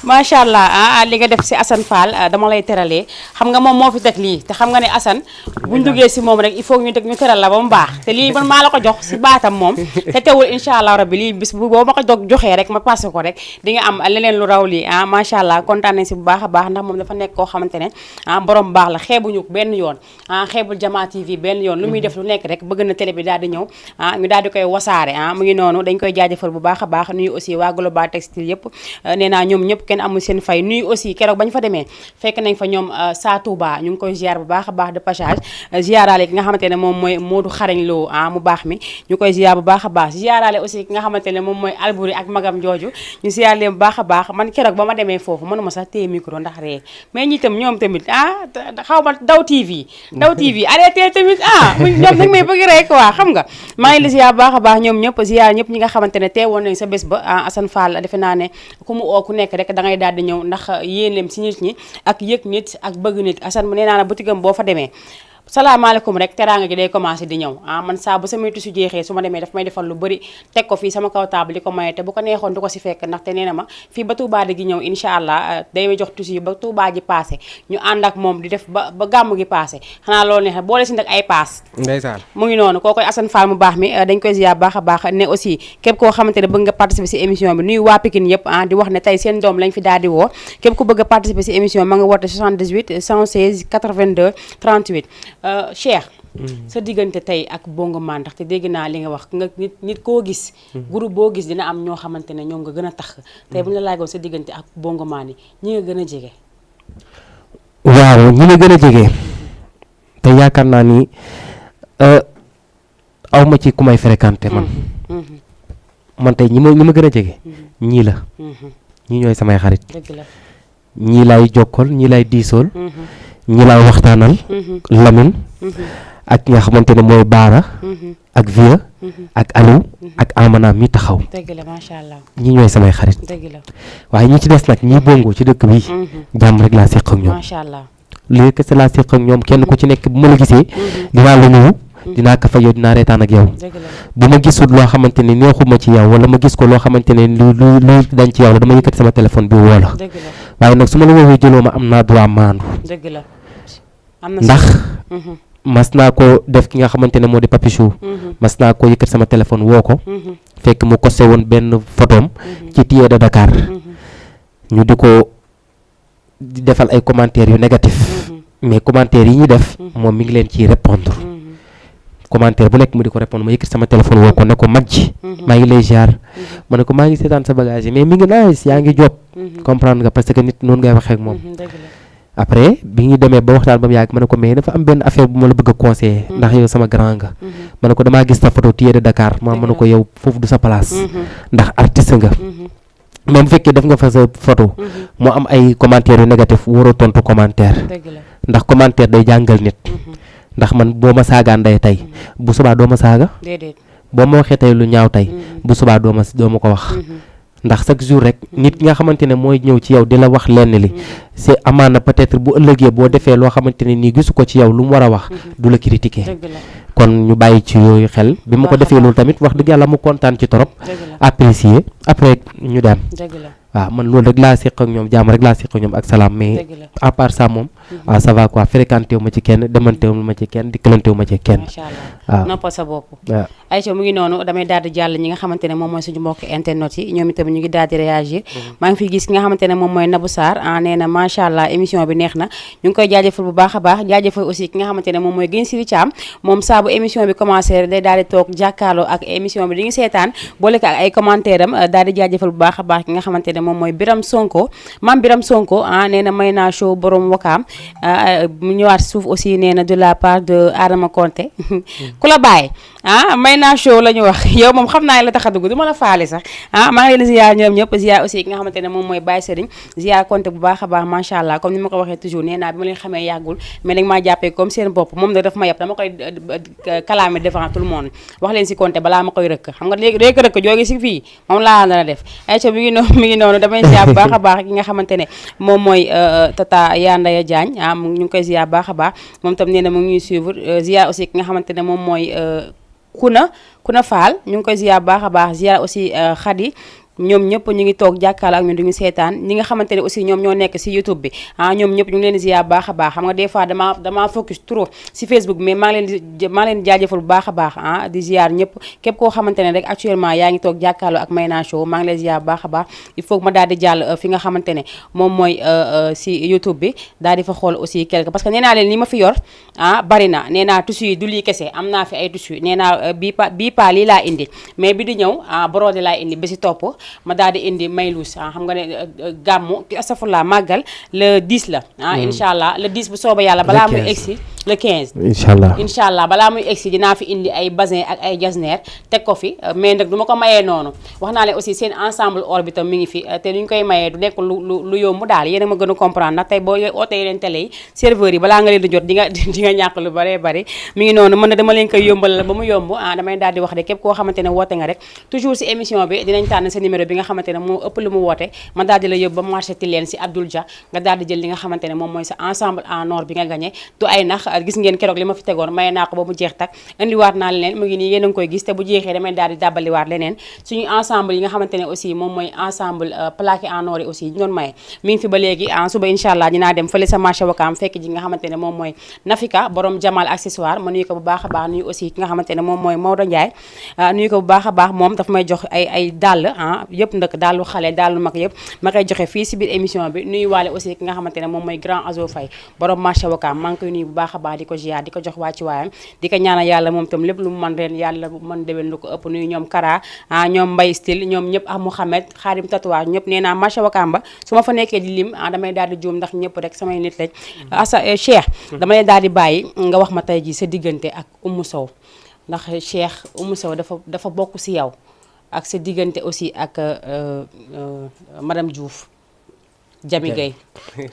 macha allah li nga def si Assane Fall dama lay teralee xam nga moom moo fi teg lii te xam nga ne Assane buñ duggee si moom rek il faut ñu teral la ba mu baax te lii man maa la ko jox si baatam moom te teewul incha allah rabbi lii bis boo ma ko joxee rek ma passé ko rek di nga am leneen lu raw lii macha allah kontaan nañ si bu baax a baax ndax moom dafa nekk koo xamante ne borom baax la xeebuñu benn yoon xeebul Jama TV benn yoon lu muy def lu nekk rek bëgg na télé bi daal di ñëw ñu daal di koy wasaare mu ngi noonu dañ koy jaajëfal bu baax a baax nuyu aussi waa Global Textile yëpp nee naa ñoom ñëpp amul seen fay nuyu aussi keroog bañ fa demee fekk nañ fa ñoom Sa Touba ñu ngi koy ziar bu baax a baax de passage ziaraale ki nga xamante ne moom mooy Modou Xarañ Lo mu baax mi ñu koy ziar bu baax a baax ziaraale aussi ki nga xamante ne moom mooy Albouri ak magam jooju ñu ziar leen bu baax a baax man keroog ba ma demee foofu mënuma sax téye micro ndax ree mais ñi tam ñoom tamit xaw ma Daw TV arrêté tamit ñoom nag may bëgg rek waa xam nga maa ngi la ziar bu baax a baax ñoom ñëpp ziar ñëpp ñi nga xamante ne teewoon nañ sa bés ba Assane Fall defe naa ne ku mu oo ku nekk rek da ngay daal di ñëw ndax yéeneem si nit ñi ak yëg nit ak bëgg nit Assane mu nee naa la boutique am boo fa demee salaamaaleykum rek teraanga gi day commencé di ñëw man saa bu samay tusu jeexee su ma demee daf may defal lu bëri teg ko fii sama kaw table di ko maye te bu ko neexoon du ko si fekk ndaxte nee na ma fii ba Touba di gi ñëw incha allah day jox tusu yi ba Touba ji passé ñu ànd ak moom di def ba gàmmu gi passé xanaa loolu neex boole si nag ay paas ndeysaan mu ngi noonu koo koy Assane Fall mu baax mi dañ koy ziar baax a baax ne aussi képp koo xamante ne bëgg nga participer si émission bi nuyu waa Pikine yëpp di wax ne tey seen doom lañ fi daal di woo képp ku bëgg a participer si émission ma nga woote 78 116 82 38 Cheikh sa diggante tey ak Bongo Man ndax te dégg naa li nga wax nga nit koo gis groupe boo gis dina am ñoo xamante ne ñoom nga gën a tax tey bu ñu la laajoon sa diggante ak Bongo Man yi ñi nga gën a jege waaw ñi nga gën a jege te yaakaar naa ni aw ma ci ku may fréquenté man tey ñi ma gën a jege ñii la ñii ñooy samay xarit ñii lay jokkal ñii lay diisool ñi laa waxtaanal Lamine ak nga xamante ne mooy Baara ak Vieux ak Aliou ak Amana mi taxaw dëgg la macha allah ñi ñooy samay xarit dëgg la waaye ñi ci des nag ñi bongo ci dëkk bi jàmm rek laa séq ak ñoom macha allah léegi kese laa séq ak ñoom kenn ku ci nekk bu ma la gisee dinaa la nuyu dinaa ka fa yow dinaa reetaan ak yow bu ma gisul loo xamante ne neexuma ci yow wala ma gis ko loo xamante ne lu dañ ci yow la dama yëkkati sama téléphone bi woo la waaye nag su ma la woowee jëloo ma am naa droit maandu dëgg la ndax mas naa ko def ki nga xamante ne moo di Papichou mas naa ko yëkkat sama téléphone woo ko fekk mu costé woon benn photom ci Tiers de Dakar ñu di ko defal ay commentaires yu négatif mais commentaires yi ñu def moom mi ngi leen ciy répondre commentaire bu nekk mu di ko répondre ma yëkkat sama téléphone woo ko ne ko mag ji maa ngi lay ziar ma ne ko maa ngi seetaan sa bagage yi mais mi ngi nice yaa ngi job comprendre nga parce que nit noonu ngay waxee ak moom après bi ñu demee ba waxtaan ba mu yàgg ma ne ko mais dafa am benn affaire bu ma la bëgg a conseiller ndax yow sama grand nga ma ne ko damaa gis sa photo Tiers de Dakar ma ne ko yow foofu du sa place ndax artiste nga même bu fekkee def nga fa sa photo mu am ay commentaires yu négatif waroo tontu commentaire ndax commentaire day jàngal nit ndax man boo ma saagaan day tey bu subaa doo ma saaga boo ma waxee tey lu ñaaw tey bu subaa doo ma ko wax ndax chaque jour rek nit nga xamante ne mooy ñëw ci yow di la wax lenn li c'est amaana peut-être bu ëllëgee boo defee loo xamante ne nii gisu ko ci yow lu mu war a wax du la critiquer kon ñu bàyyi ci yooyu xel bi ma ko defee loolu tamit wax dëgg yàlla mu kontaan ci torop apprécier après ñu dem waaw man loolu rek laa séq ak ñoom jàmm rek laa séq ak ñoom ak salaam mais à part ça moom waaw ça va quoi fréquenté wu ma ci kenn demante wu ma ci kenn dikkalante wu ma ci kenn macha allah waaw noppal sa bopp waaw Aïcha mu ngi noonu damay daal di jàll ñi nga xamante ne moom mooy suñu mbokk internet yi ñoom itam ñu ngi daal di réagir maa ngi fi gis ki nga xamante ne moom mooy Nabou Sarr nee na macha allah émission bi neex na ñu ngi koy jaajëfal bu baax a baax jaajëfal aussi ki nga xamante ne moom mooy Gën Siri Thiam moom saa bu émission bi commencé day daal di toog jàkkaarloo ak émission bi di ngi seetaan boole ko ak ay commentaire am daal di jaajëfal bu baax a baax ki nga xamante ne moom mooy Biram Sonko maam Biram Sonko nee na may naa show borom wakaam mu ñëwaat suuf aussi nee na de la part de Adama Konté ku la bàyyi may naa show la ñu wax yow moom xam naa la tax a dugg du ma la faale sax maa ngi leen ziar ñoom ñëpp ziar aussi ki nga xamante ne moom mooy Baye Serigne ziar Konté bu baax a baax macha allah comme ni ma ko waxee toujours nee naa bi ma leen xamee yàggul mais nag maa jàppee comme seen bopp moom nag daf ma yeb dama koy kalaame devant tout le monde wax leen si Konté balaa ma koy rëkk xam nga léegi rëkk jóge si fii moom laa dana def ayca mi ngi noonu damay ziar bu baax a baax ki nga xamante ne moom mooy tata Yandaya Diagne ñu ngi koy ziar baax a baax moom tam nee na mu ngi ñuy suivre ziar aussi ki nga xamante ne moom mooy Kuna Fall ñu ngi koy ziar baax a baax ziar aussi Khady ñoom ñëpp ñu ngi toog jàkkaarloo ak ñun duñu seetaan ñi nga xamante ne aussi ñoom ñoo nekk si YouTube bi ñoom ñëpp ñu ngi leen di ziar baax a baax xam nga des fois dama focus trop si Facebook mais maa ngi leen di jaajëfal bu baax a baax di ziar ñëpp képp koo xamante ne rek actuellement yaa ngi toog jàkkaarloo ak Mayna Show maa ngi leen ziar bu baax a baax il faut que ma daal di jàll fi nga xamante ne moom mooy si YouTube bi daal di fa xool aussi quelque parce que nee naa leen li ma fi yor bari na nee naa tissu yi du lii kese am naa fi ay tissu nee naa bii pa lii laa indi mais bi di ñëw brodé laa indi ba si topp ma daal di indi Maylouz xam nga ne gàmmu astafurlah màggal le 10 la incha allah le 10 bu sooba yàlla balaa muy egsi le 15 incha allah balaa muy egsi dinaa fi indi ay basin ak ay jasneer teg ko fi mais nag du ma ko mayee noonu wax naa leen aussi seen ensemble or bi tam mi ngi fi te lu ñu koy mayee du nekk lu yomb daal yéen a ma gën a comprendre ndax tey boo ootee yeneen télé yi serveurs yi balaa nga leen di jot di nga ñàkk lu bare bari mi ngi noonu mën na dama leen koy yombal ba mu yomb damay daal di wax de képp koo xamante ne woote nga rek toujours si émission bi dinañ tànn sa numéro bi nga xamante ne moo ëpp lu mu woote ma daal di la yóbbu ba marché Tilène si Abdoul Dia nga daal di jël li nga xamante ne moom mooy sa ensemble en or bi nga gagné du ay nax gis ngeen keroog li ma fi tegoon maye naa ko ba mu jeex tak indiwaat naa leneen mu ngi nii yéen a ngi koy gis te bu jeexee damay daal di dàbbaliwaat leneen suñu ensemble yi nga xamante ne aussi moom mooy ensemble plaqué en or yi aussi ñu doon maye mi ngi fi ba léegi suba incha allah dinaa dem fële sa marché Wakaam fekk ji nga xamante ne moom mooy Nafika borom Jamal accessoire ma nuyu ko bu baax a baax nuyu aussi ki nga xamante ne moom mooy Maodo Ndiaye nuyu ko bu baax a baax moom daf may jox ay dàll yëpp ndëkk dàllu xale dàllu mag yëpp ma koy joxe fii si biir émission bi nuyu waale aussi ki nga xamante ne moom mooy grand Azo Faye borom marché Wakaam maa ngi koy nuyu bu baax a baax di ko ziar di ko jox waa ci waayam di ko ñaanal yàlla moom tam lépp lu mu mën ren yàlla mën déwén lu ko ëpp nuyu ñoom Kara ñoom Mbay Style ñoom ñëpp Mouhamed Xaadim tatouage ñëpp nee naa marché Wakaam ba su ma fa nekkee di lim damay daal di juum ndax ñëpp rek samay nit lañ Cheikh damay daal di bàyyi nga wax ma tey ji sa diggante ak Oumou Sow ndax Cheikh Oumou Sow dafa bokk si yow ak sa diggante aussi ak madame Diouf Jami Gueye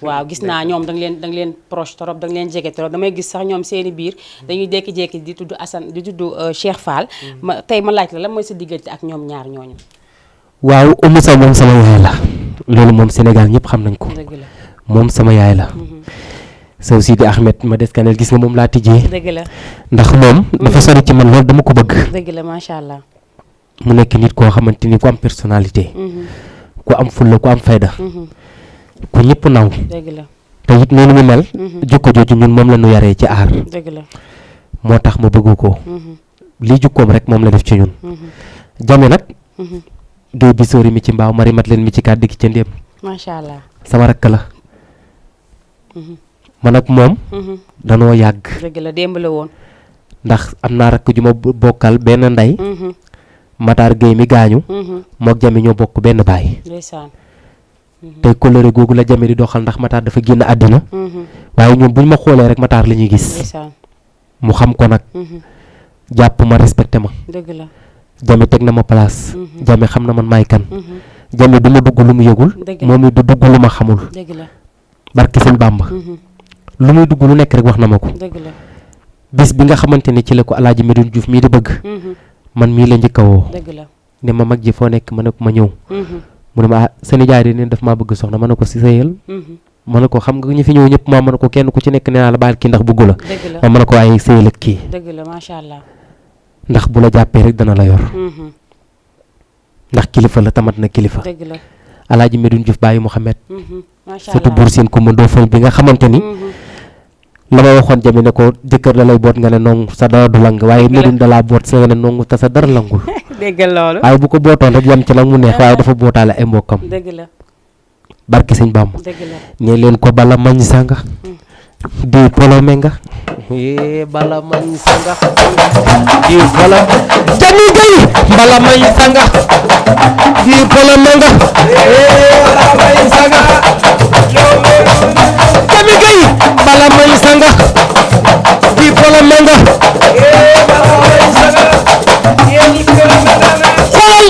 waaw gis naa ñoom da nga leen proche trop da nga leen jege trop damay gis sax ñoom seeni biir dañuy jékki-jékki di tudd Assane di tudd Cheikh Fall tey ma laaj la lan mooy sa diggante ak ñoom ñaar ñooñu waaw Oumou Sow moom sama yaay la loolu moom Sénégal ñëpp xam nañ ko dëgg la moom sama yaay la Sow Sidi Ahmed ma deskanel gis nga moom laa tijjee dëgg la ndax moom dafa sori ci man loolu dama ko bëgg dëgg la macha allah mu nekk nit koo xamante ni ku am personnalité ku am fulla ku am fayda ku ñëpp naw dëgg la te it noonu mu mel jukko jooju ñun moom la ñu yaree ci aar dëgg la moo tax ma bëgg ko lii jukkoom rek moom la def ci ñun Jami nag géey bi sóori mi ci mbaaw mari mat leen mi ci kàddu gi ca ndéem macha allah sama rakk la man ak moom danoo yàgg dëgg la démb la woon ndax am naa rakk ju ma bokkal benn ndey Matar Gueye mi gaañu mook Jami ñoo bokk benn baay ndeysaan tey coloré googu la Jami di doxal ndax Matar dafa génn àddina waaye ñoom buñ ma xoolee rek Matar la ñuy gis ndeysaan mu xam ko nag jàpp ma respecté ma dëgg la Jami teg na ma place Jami xam na man maay kan Jami du ma dugg lu mu yëgul moom it du dugg lu ma xamul dëgg la barki sëñ Bàmba lu muy dugg lu nekk rek wax na ma ko dëgg la bis bi nga xamante ne ci la ko Alaaji Medoune Diouf mii di bëgg man mii la njëkk a woo dëgg la ne ma mag ji foo nekk ma ne ko ma ñëw mu ne ma sa nijaay de neen daf maa bëgg soxna ma ne ko si sëyal ma ne ko xam nga ñu fi ñëw ñëpp ma ne ko kenn ku ci nekk nee naa la baal kii ndax bëggu la dëgg la ma ne ko waaye sëyal ak kii dëgg la macha allah ndax bu la jàppee rek dana la yor ndax kilifa la tamat na kilifa dëgg la Alaaji Medoune Diouf bàyyi Mouhamed macha allah surtout buur seen ko ma doofoon bi nga xamante ni la ma waxoon Jami ne ko jëkkër da lay boot nga ne nongu sa dara du lang waaye Médoune da laa boot sa nga ne nongu te sa dara langul déggal loolu waaye bu ko bootoon rek yam ci nag mu neex waaye dafa bootaale ay mbokkam dëgg la barki sëñ Bamba dëgg la ne leen ko bala mañ sanga di polome nga bala mañ sanga di polo Jami Gay bala mañ sanga di polome nga bala mañ sanga Jami Gay bala mañ sanga di polome nga xoolal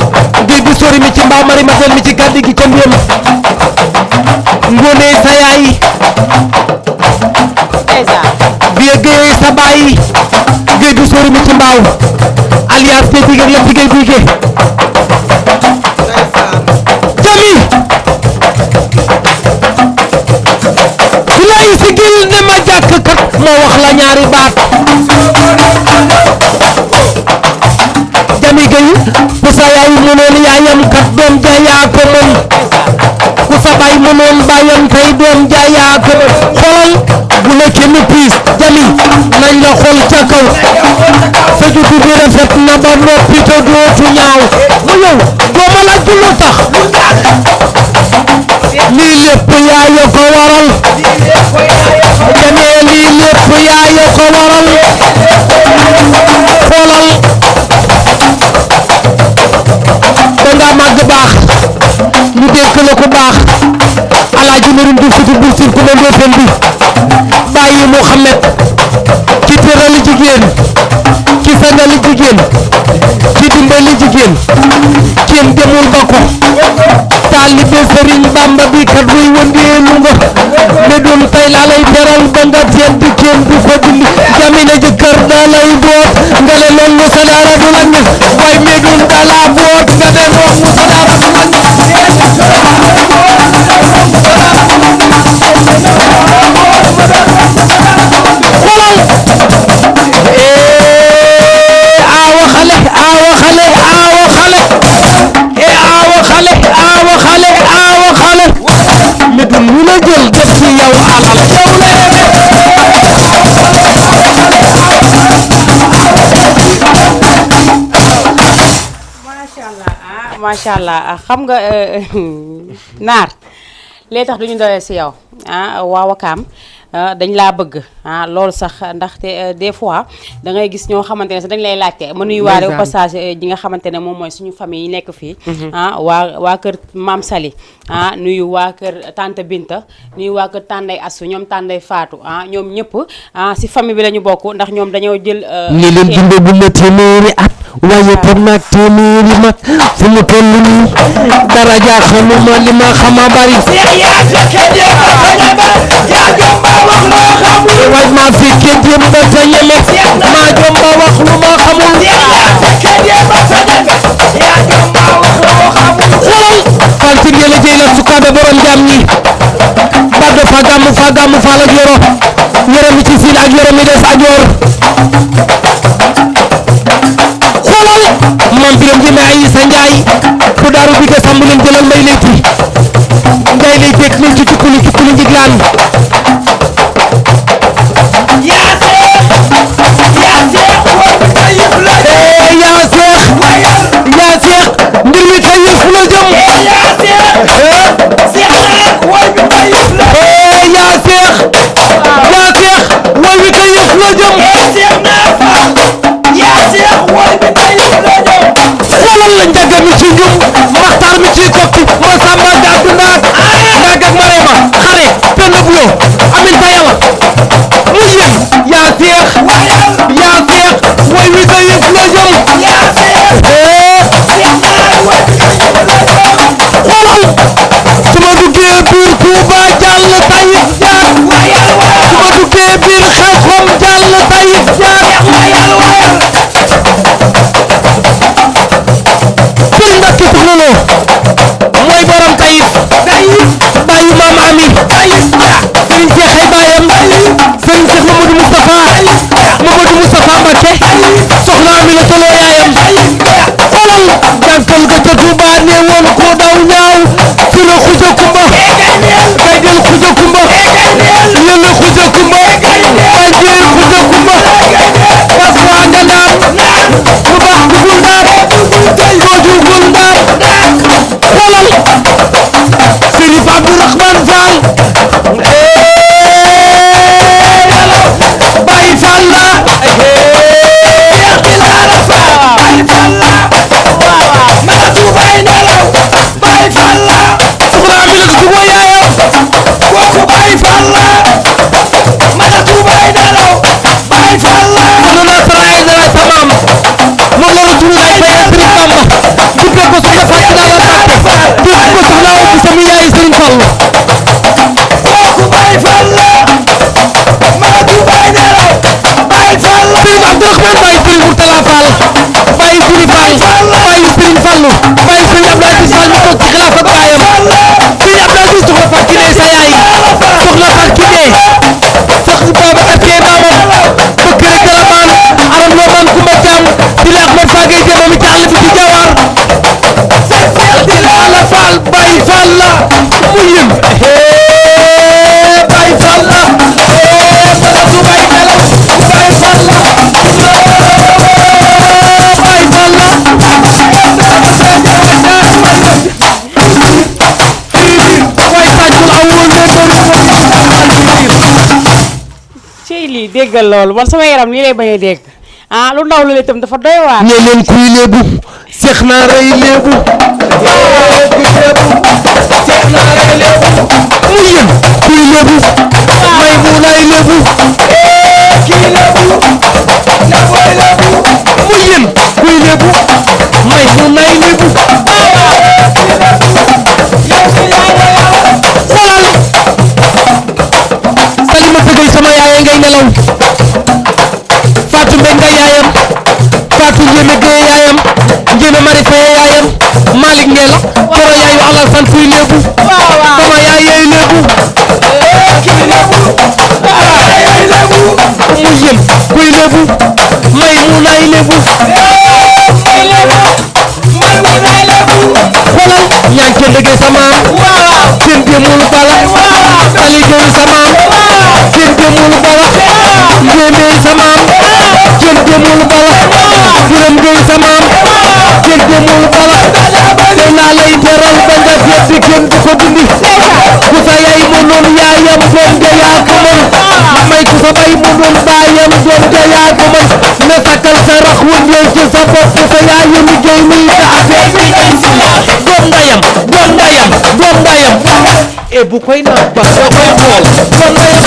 géej gi sori mi ci mbaaw mari ma mi ci gàddi gi ca mbiyam ngone sa yaay biye géey sa baay géej gi sori mi ci mbaaw alias te tigé la tigé tigé Jami bilay sigil ne ma jàkk kat ma wax la ñaari baat Jami Gay ku sa yaay mënoon yaayam kat doom ja yaa ko mën ku sa baay mënoon baayam tey doom ja yaa ko mën xoolal bu la kenn piis Jami nañ la xool ca kaw sa jutu bi rafet na ba noppi te dootu ñaaw mu yow dooma la jullu tax lii lépp yaaya ko waral Jami lii lépp yaaya ko waral xoolal danga màgg baax ñu dénk la ko baax alaaji Medoune Diouf Sidi Bou Sine ku ma ndóofeen bi bàyyi Mouhamed ci tërali jigéen ci sangali jigéen ci dimbali jigéen kenn demul ba ko taalibe Sëriñ Bamba bi kat buy wëndeelu nga Medoune tey laa lay teral ba nga tedd kenn du ko dindi Jami ne jëkkër da lay boot nga ne noonu sa dara du la ñëw waaye Medoune da la boot nga ne noonu sa dara du la ñëw xoolal aawa xale aawa xale aawa xale aawa xale aawa xale aawa xale Medoune lu la jël def ci yow alal yow macha allah xam nga naar lee tax duñu doyee si yow waa Wakaam dañ laa bëgg loolu sax ndaxte des fois da ngay gis ñoo xamante ne sax dañ lay laajte ma nuyu waale au passage ji nga xamante ne moom mooy suñu famille yi nekk fii waa kër Maam Sali nuyu waa kër Tante Binta nuyu waa kër Tànday Assu ñoom Tànday Faatu ñoom ñëpp si famille bi la ñu bokk ndax ñoom dañoo jël li leen dund bu ma téeméeri at waaye pour nag téeméeri mag fu mu toll nii dara jaaxaluma li ma xama bari waay maa fekkee démb ba te ñeme maa jomba wax lu ma xamul xoolal fal ci ngeen jëy la sukaabe borom jàmm ñi baddo fa gàmmu faal ak yoro mi ci siin ak yoro mi des ajoor xoolal mam biram ji may ay sa njaay bu daaru bi ke sambu leen jëlal may leyti ngay lay teg leen ci cukkuli njiglaan yaa seex mbir mi kay yëf la jëm yaa seex woy bi kay yëf la jëm xoolal la njaga mi ci njum maxtaar mi ci kokki ma samba kii déggal loolu man sama yaram nii lay bañ a dégg lu ndaw lu itam dafa doy waar. ne leen kuy léebu seex naa rey léebu seex naa rey léebu mu yéen kuy léebu may mu lay léebu kii léebu na koy léebu mu yéen kuy léebu may mu nay léebu xoolal Salima Fegay sama yaay ngay nelaw Fatou Mbengue yaayam Fatou Ndiémé Gueye yaayam Ndiémé Mari Faye yaayam Malick Ngela Koro yaayu Alassane kuy léebu sama yaay yooyu léebu kii léebu yaay léebu mu yëm kuy léebu may mu nay léebu xoolal ñaan ke ndege sa maam seen demul bala Ali Gueye sa maam seen demul bala Ndiémé sa maam seen demul bala Biram Gueye sa maam seen demul bala te naa lay teral ba nga seet di kenn du ko dindi ku sa yaay mënoon yaayam doom de yaa ko mën may ku sa bay mënoon baayam doom de yaa ko mën na takkal sa rax wëndeel ci sa bopp sa yaayu liggéey muy sa affaire bi doom ndayam doom ndayam doom ndayam e bu koy naan ba da koy xool doom ndayam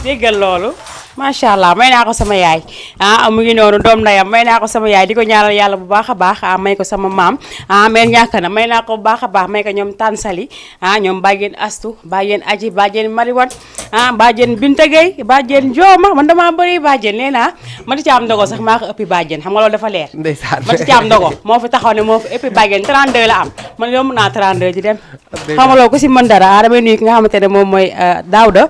déggal loolu macha allah may naa ko sama yaay mu ngi noonu doom ndayam may naa ko sama yaay di ko ñaanal yàlla bu baax a baax may ko sama maam mère ñàkk na may naa ko bu baax a baax may ko ñoom Tansali ñoom bàjjen Astu bàjjen Aji bàjjen Mariwan bàjjen Binta Gueye bàjjen Jooma man damaa bëri bàjjen nee naa Mati Caam Ndogo sax maa ko ëppi bàjjen xam nga loolu dafa leer Mati Caam Ndogo moo fi taxaw ne moo fi ëppi bàjjen 32 la am man yomb naa 32 di dem xam nga loolu ku si mën dara damay nuyu ki nga xamante ne moom mooy Daouda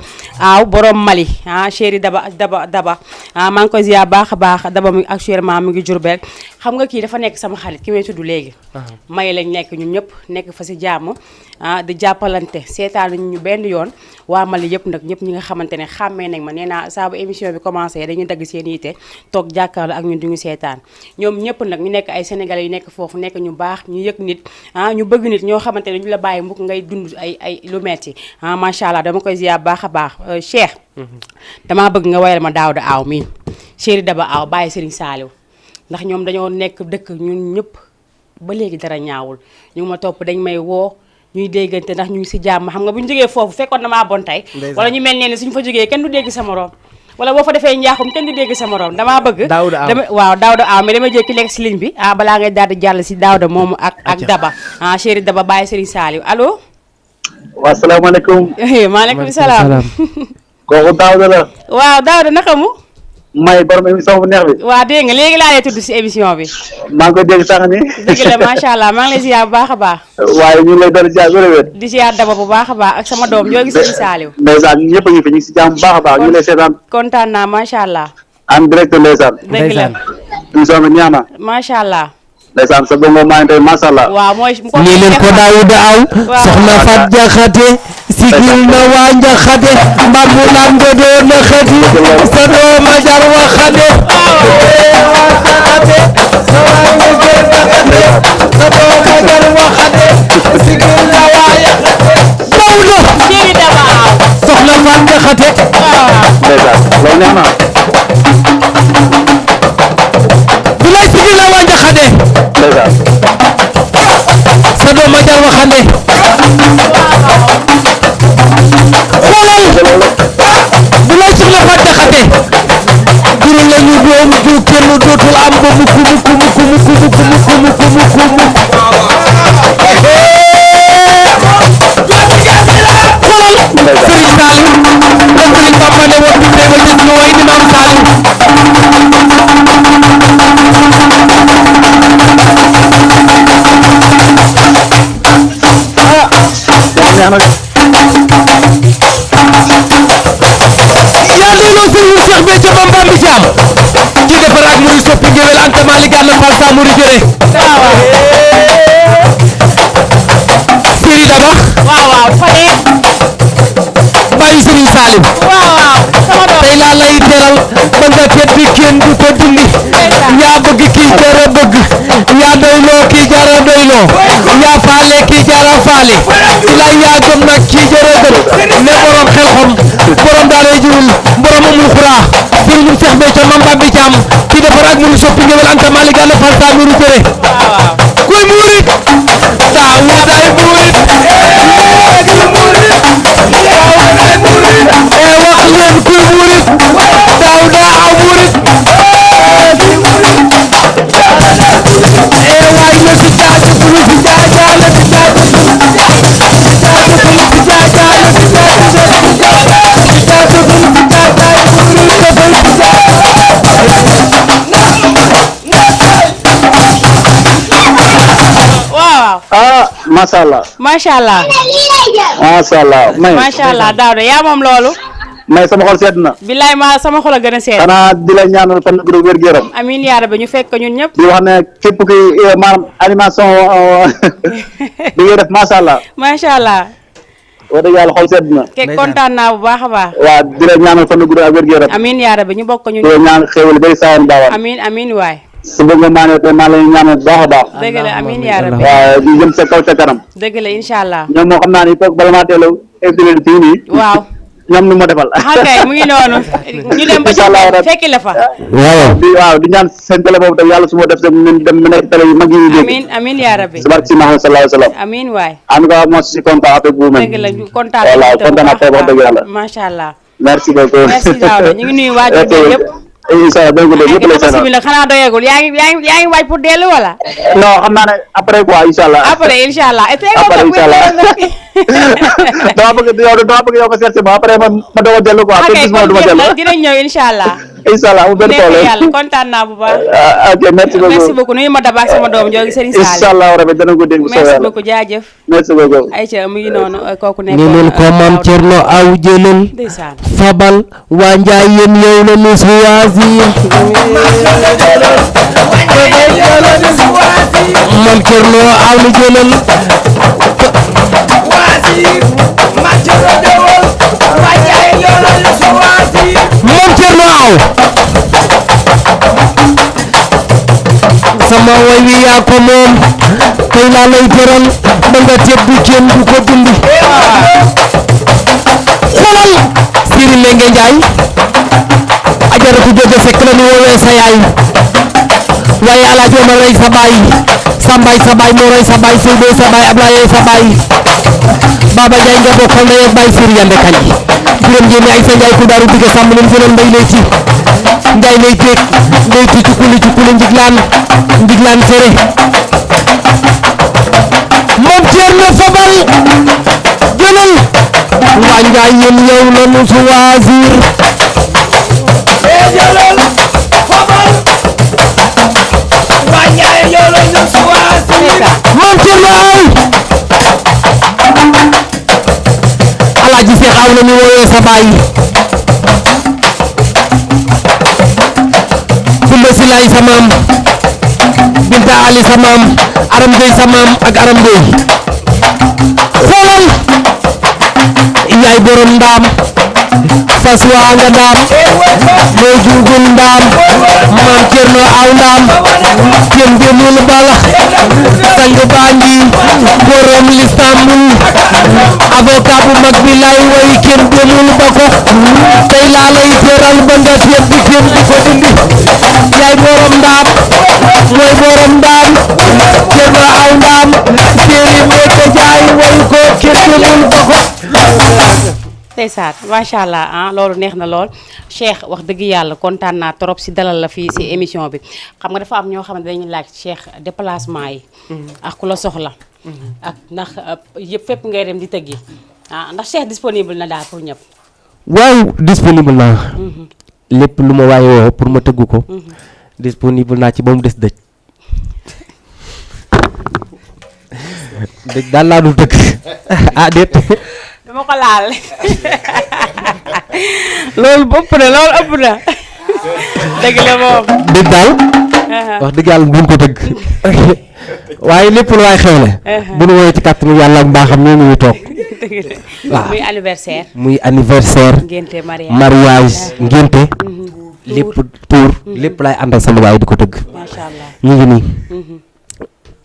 borom Mali chéri daba maa ngi koy ziar baax a baax daba mi actuellement mu ngi Jurbel xam nga kii dafa nekk sama xarit ki may tudd léegi may lañ nekk ñun ñëpp nekk fa si jàmm di jàppalante seetaan ñu benn yoon waa Mali yëpp nag ñëpp ñi nga xamante ne xàmmee nañ ma nee naa saa bu émission bi commencé dañuy dagg seen yite toog jàkkaarloo ak ñun di ñu seetaan ñoom ñëpp nag ñu nekk ay sénégalais yu nekk foofu nekk ñu baax ñu yëg nit ñu bëgg nit ñoo xamante ne ñu la bàyyi mbukk ngay dund ay lu metti macha allah dama koy ziar baax a baax Cheikh damaa bëgg nga woyal ma Daouda Aw mi chéri Daba Aw bàyyi Serigne Saliou ndax ñoom dañoo nekk dëkk ñun ñëpp ba léegi dara ñaawul ñu ngi ma topp dañ may woo ñuy déggante ndax ñu ngi si jàmm xam nga bu ñu jógee foofu fekkoon na maa bon tey wala ñu mel ne suñu fa jógee kenn du dégg sa morom wala boo fa defee njaaxum kenn du dégg sa morom damaa bëgg waaw Daouda Aw mais dama jël ki lekk si ligne bi balaa ngay daal di jàll si Daouda moomu ak Daba chéri Daba bàyyi Serigne Saliou allo waaw salaamaaleykum maaleykum salaam kooku Daouda la waaw Daouda naka mu may borom émission bu neex bi waaw dégg nga léegi laa lay tudd si émission bi maa ngi koy dégg sax ni dëgg la macha allah maa ngi lay ziar bu baax a baax waaye ñu ngi lay doon ziar wér di ziar Daba bu baax a baax ak sama doom ñoo gis Serigne Saliou ndeysaan ñun ñëpp a ngi fi ñu ngi si jàmm bu baax a baax ñu ngi lay seetaan kontaan naa macha allah en direct ndeysaan dëgg la émission bi neex na macha allah ndeysaan sa bongo maa ngi tey macha allah waaw mooy nii leen ko Daouda Aw soxna Fat Jaxate sigil na waa Njaxate mbamu lam go doon na xati sa dooma jar waxate waxate sa waa ngi gën waxate sa dooma jar waxate sigil na waa Njaxate Daouda chéri Daba Aw soxna Fat Jaxate ndeysaan loolu neex na du lay sigil na waa Njaxate ndeysaan sa dooma jar waxate xoolal bu lay soxla Fat Jaxate jur lañu doom ju kenn dootul am ba mukk mukk mukk mukk mukk mukk mukk mukk mukk xoolal Serigne Saliou la Serigne Bamba ne woon bi ne ba gis ñu way ni Maam Saliou neex na yaa doyloo Serigne Cheikh Béthio Bamba Mbi Thiam ci defar ak muri soppi ngéwél Anta Malick Gana Fall sa muri jëre Seri Daba waaw dafa neex bàyyi Serigne Saliou waaw sama doom tey laa lay teral ba nga tedd kenn du ko dindi yaa bëgg kii jara bëgg yaa doyloo kii jara doyloo yaa faale kii jara faale bilaay yaa gëm nag kii jara gëm ne borom xel xom borom daaray jurul borom amul xuraa sëriñu Seex Béthio Mam Bambi Caam kii defar ak mënu soppi ngewel Anta Malick Gana Fall Samiru jëre kuy murit Daawuday murit wax leen kuy murit Daawuda aw murit waay na si jaaju bulu si jaajaale si jaaju bulu si jaaju bulu si jaajaale si jaaju bulu si jaaju bulu si jaajaale si waaw macha allah macha allah macha allah Daouda yaa moom loolu may sama xol sedd na billaay ma sama xol a gën a seet xanaa di la ñaanal fan gu wér gu yaram amiin yaa rabbi ñu fekk ko ñun ñëpp di wax ne képp ki maanaam animation bi ngay def macha allah wax dëgg yàlla xol sedd na ke kontaan naa bu baax a baax waaw di la ñaanal fan gu ak wér gu yaram amiin yaa rabbi ñu bokk ko ñun di la ñaan xéwal bay saawan baawaan amiin waay su bëgg nga maa ne te maa la ñaanal bu baax a baax dëgg la amiin yaa rabbi waaw di jëm sa kaw ca kanam dëgg la incha allah ñoom moo xam naa ni toog bala maa teelu invité fii nii waaw ñoom nu ma defal kay mu ngi noonu ñu dem ba ci fekki la fa waaw di ñaan seen télé boobu tam yàlla su ma def seen ñu dem mu nekk télé yu mag yi dégg amiin yaa rabbi si barke si Muhammad sallallahu alayhi wa sallam amiin waay en tout cas moi je suis content avec vous même dëgg la ñu kontaan voilà kontaan naa wax dëgg yàlla macha allah merci beaucoup merci Daouda ñu ngi nuyu waajur bi yëpp incha allah dégg nga yëpp lay seetaan bismillah xanaa doyagul yaa ngi waaj pour dellu wala non xam naa ne après quoi incha allah après incha allah après incha allah dama bëgg yow nga seet si ma après ma doog a dellu quoi dinañ ñëw incha allah incha allah mu benn problème yàlla kontaan naa bu baax ok merci beaucoup nuyu ma dabaak sama doom joogi Serigne Sall incha allah rabi dana ko dégg merci beaucoup jaajëf merci beaucoup ayca mu ngi noonu kooku nekk ni leen ko Maam Cerno aw jëlal ndeysaan fabal waa njaay yéen yow la nu suwaasi Maam Cerno aw nu jëlal Maam Cerno aw sama way wi yaa ko moom tey laa lay teral ba nga tedd kenn du ko dindi xoolal Siri Menge Njaay ajaratu jóge fekk la ñu woowee sa yaay waaye Alaaji Omar rey sa baay Sambaay sa baay moo rey sa baay Seydou sa baay Ablaye sa baay Baba Njaay nga bokkal ndey ak baay Siri Yande Kañ juróom jéemi ay sa Njaay ku daaru digge sàmm leen gënal mbay lay ci Njaay lay teeg lay ci cukuli njiglaan fere Maam Cerno fabal jëlal waa Njaay yéen yow la nu su waasir jëlal fabal waa Njaay yow la nu su waasir Maam Cerno ay Alaaji Seex aw la ñu woowee sa baay Kumba Silaay sa maam Binta Ali sa maam Aram Gey sa maam ak Aram Gey xoolal yaay borom ndaam fas waa nga ndaam mooy jugul ndaam Maam Cerno aw ndaam kenn demul bala sang baa ngi borom l'Istanbul avocat bu mag bi lay way kenn demul ba ko tey laa lay teral ba nga seet bi kenn du ko dindi yaay borom ndaam mooy borom ndaam Cerno aw ndaam séeri meke jaay way ko kenn demul ba ko ndeysaan macha allah loolu neex na lool Cheikh wax dëgg yàlla kontaan naa trop si dalal la fii si émission bi xam nga dafa am ñoo xam ne dañuy laaj Cheikh déplacement yi ak ku la soxla ak ndax yëpp fépp ngay dem di tëggi ndax Cheikh disponible na daal pour ñëpp waaw disponible naa lépp lu ma waaye woo pour ma tëgg ko disponible naa ci ba mu des dëj dëj daal laa dul tëgg déet dama ko laal loolu ëpp na dëgg la moom dëgg daal wax dëgg yàlla duñ ko tëgg waaye lépp lu waay xewle bu nu woowee ci kàttanu yàlla ak mbaaxam ne ñu toog waaw muy anniversaire muy anniversaire ngénte mariage ngénte lépp tuur lépp laay àndal sama waay di ko tëgg macha allah ñu ngi nii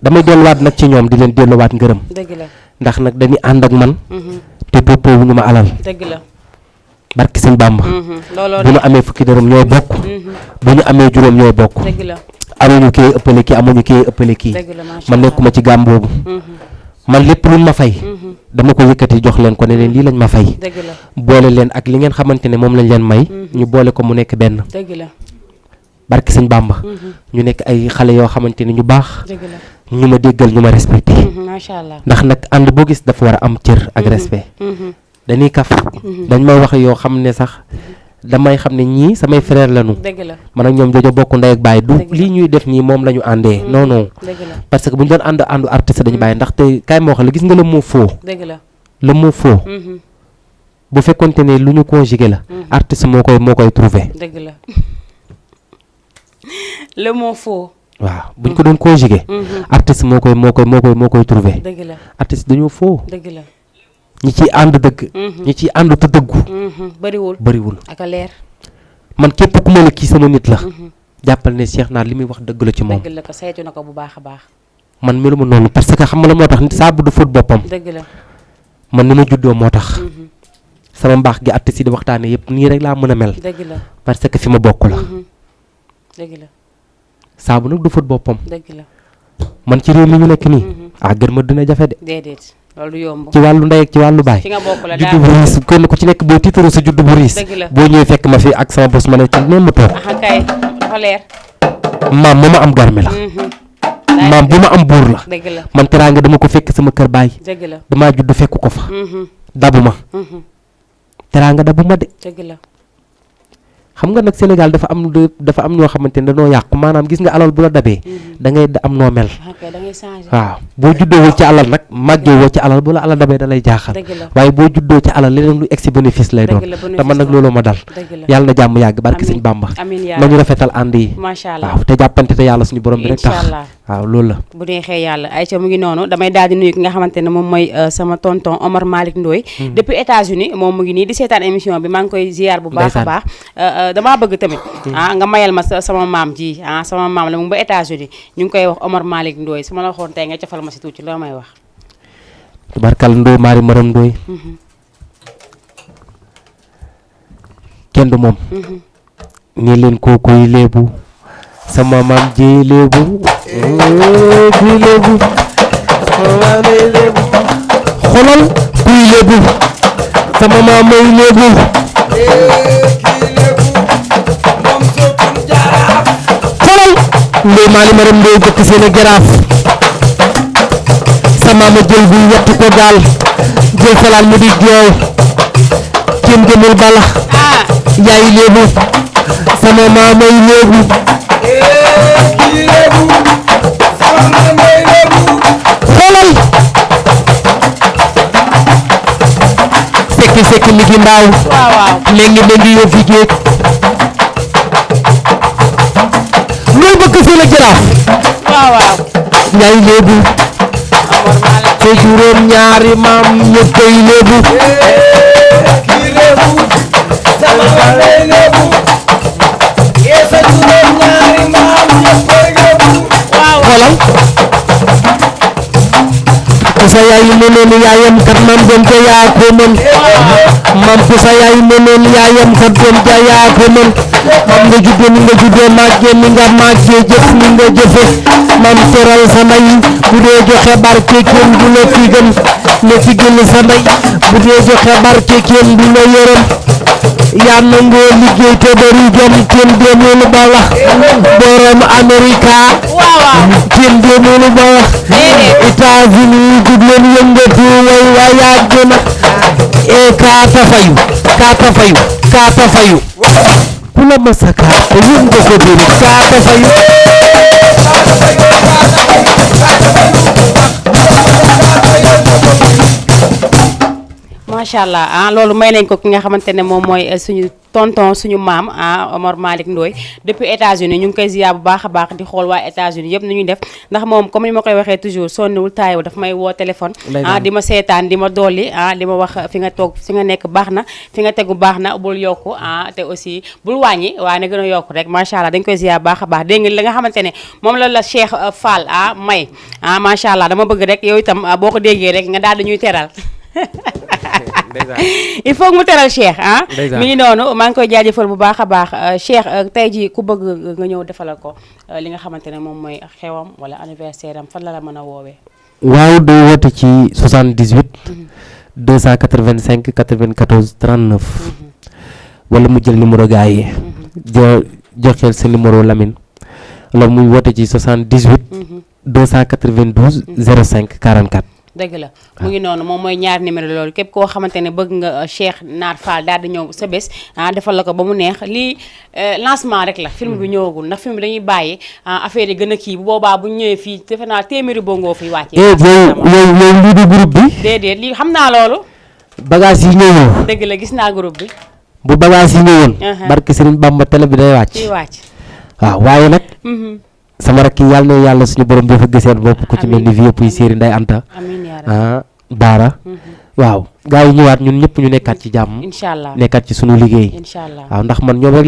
damay delluwaat nag ci ñoom di leen delluwaat ngërëm. dëgg la ndax nag dañuy ànd ak man. te toppoo ñu ma alal. dëgg la. barki sëñ Bàmba. looloo bu ñu amee fukki dërëm ñooy bokk. bu ñu amee juróom ñooy bokk. dëgg la. amuñu kii ëppale kii amuñu kii ëppale kii. dëgg la macha man allah nekkuma ci gàmm boobu. man lépp luñ ma fay. dama ko yëkkati jox leen ko ne leen lii lañ ma fay. dëgg la. boole leen ak li ngeen xamante ne moom lañ leen may. ñu boole ko mu nekk benn. dëgg la. barki sëñ Bàmba. ñu nekk ay xale yoo xamante ne ñu baax. dëgg la. ñu ma déggal ñu ma respecté. macha allah. ndax nag ànd boo gis dafa war a am cër ak respect. dañuy kaf. dañ may wax yoo xam ne sax damay xam ne ñii samay frère lañu. dëgg la. man ak ñoom jojo bokk ndey ak baay du dëgg la. lii ñuy def nii moom la ñu àndee. non non dëgg la. parce que bu ñu doon àndu artiste dañu bàyyi ndaxte kaay ma wax la gis nga le mot faux. dëgg la. le mot faux. bu fekkonte ne lu ñu conjugué la. artiste moo koy trouvé. dëgg la. le mot faux. waaw bu ñu ko doon conjugué. artiste moo koy trouvé. dëgg la. artiste dañoo faux. dëgg la. ñi ciy ànd dëgg. ñi ciy ànd te dëggu. bëriwul. ak a leer. man képp ku ma la kii sama nit la. jàppal ne Cheikh Naar li muy wax dëgg la ci moom. dëgg la ko saytu na ko bu baax a baax. man meluma noonu parce que xam nga la moo tax nit saabu du fóot boppam. dëgg la. man ni ma juddoo moo tax. sama mbaax gi artiste yi di waxtaane yëpp nii rek laa mën a mel. dëgg la. parce que fi ma bokk la. dëgg la. saabu nag du fóot boppam. dëgg la. man ci réew mi ñu nekk nii. gën ma dina jafe de. déedéet loolu du yomb. ci wàllu ndey ak ci wàllu baay. fi nga bokk la juddu bu riis kenn ku ci nekk boo tiitaroo sa juddu bu riis. dëgg la. boo ñëwee fekk ma fi ak sama bos ma ne ci même ma toog. kay dafa leer. maam mu ma am garmi la. maam bu ma am buur la. dëgg la. man teraanga dama ko fekk sama kër baay. dëgg la. damaa judd fekk ko fa. dabu ma. teraanga dabu ma de. dëgg la. xam nga nag Sénégal dafa am ñoo xamante ne dañoo yàqu maanaam gis nga alal bu la dabee. da ngay am noo mel. da ngay changé. waaw boo juddoo woo ci alal nag màggee woo ci alal bu la alal dabee da lay jaaxal. dëgg la. waaye boo juddoo ci alal leneen lu egg si bénéfice lay doon. te man nag looloo ma dal. dëgg la. yàlla na jàmm yàgg barki sëñ Bàmba. amiin yaa nañu rafetal ànd yi. macha allah waaw te jàppante te yàlla suñu borom bi rek tax. incha allah waaw loolu la. bu neexee yàlla Aïcha mu ngi noonu damay daal di nuyu ki nga xamante ne moom mooy sama tonton Omar Malick Ndoye depuis États-Unis moom mu ngi nii di seetaan émission bi maa ngi koy ziar bu baax a baax damaa bëgg tamit nga mayal ma sama maam ji sama maam la mu ngi ba États-Unis ñu ngi koy wax Omar Malick Ndoye su ma la waxoon tey nga cofal ma si tuuti loo may wax tubarkal Ndoye Maari Maram Ndoye kenn du moom nii leen kookoy léebu sama maam ji léebu kuy léebu xolal kuy léebu sama maam may léebu xolal Ndoye Maali Maram Ndoye jëkk seen a jaraaf sama ma jël bu yettu ko gaal jël salaal mu di joow kenn gëmul bala yaay léebu sama maam may léebu xoolal sekki sekki mi gi mbaaw léegi léegi yow fi géej loolu bëgg fi la jaraaf yaay léebu te juróom ñaari maam ñëppay léebu xoolal Kusa yaay mënoon yaayam kat maam doom ja yaa ko mën maam Kusa yaay mënoon yaayam kat doom ja yaa ko mën maam nga juddoo ni nga juddoo màggee ni nga màggee jëf ni nga jëfe maam teral sa ndey bu dee joxe barke kenn du la fi gën ne fi gën sa ndey bu dee joxe barke kenn du la yërëm yaa nangoo liggéey te bari jom kenn demul ba wax borom Amerika kenn demul ba wax États-Unis jub leen yëngatu way waa yàgg na kaata fayu ku la masa kaata yëg nga ko diri kaata fayu macha allah loolu may nañ ko ki nga xamante ne moom mooy suñu tonton suñu maam Omar Malick Ndoye depuis États-Unis ñu ngi koy ziar bu baax a baax di xool waa États-Unis yëpp nu ñuy def ndax moom comme ni ma koy waxee toujours sonniwul taayewul daf may woo téléphone di ma seetaan di ma dolli di ma wax fi nga toog fi nga nekk baax na fi nga tegu baax na bul yokku te aussi bul wàññi waaye na gën a yokku rek macha allah dañ koy ziar baax a baax dégg nga li nga xamante ne moom la Cheikh Fall may macha allah dama bëgg rek yow itam boo ko déggee rek nga daal di ñuy teral il faut mu teral Cheikh mi ngi noonu maa ngi koy jaajëfal bu baax a baax Cheikh tey ji ku bëgg nga ñëw defalal ko li nga xamante ne moom mooy xewam wala anniversaire am fan la mën a woowee waaw day woote ci 78 285 94 39 wala mu jël numéro gars yi joxeel sa numéro Lamine alors muy woote ci 78 292 05 44 dëgg la mu ngi noonu moom mooy ñaar numéro loolu képp koo xamante ne bëgg nga Cheikh Naar Fall daal di ñëw sa bés defal la ko ba mu neex lii lancement rek la film bi ñëwagul ndax film bi dañuy bàyyi affaire yi gën a kii bu boobaa bu ñëwee fii defe naa téeméeri bongo fi wàccee yow lii di groupe bi déedéet lii xam naa loolu bagage yi ñëwoon dëgg la gis naa groupe bi bu bagage yi ñëwoon barke Serigne Bamba télé bi day wàcc waaw waaye nag sama rakk yàlla na yàlla suñu borom dafa giseen bopp ku ci mel ni vieux puy séeri Nday Anta Baara waaw gars yi ñëwaat ñun ñëpp ñu nekkaat ci jàmm inshallah nekkaat ci suñu liggéey inshallah waaw ndax man ñoom rek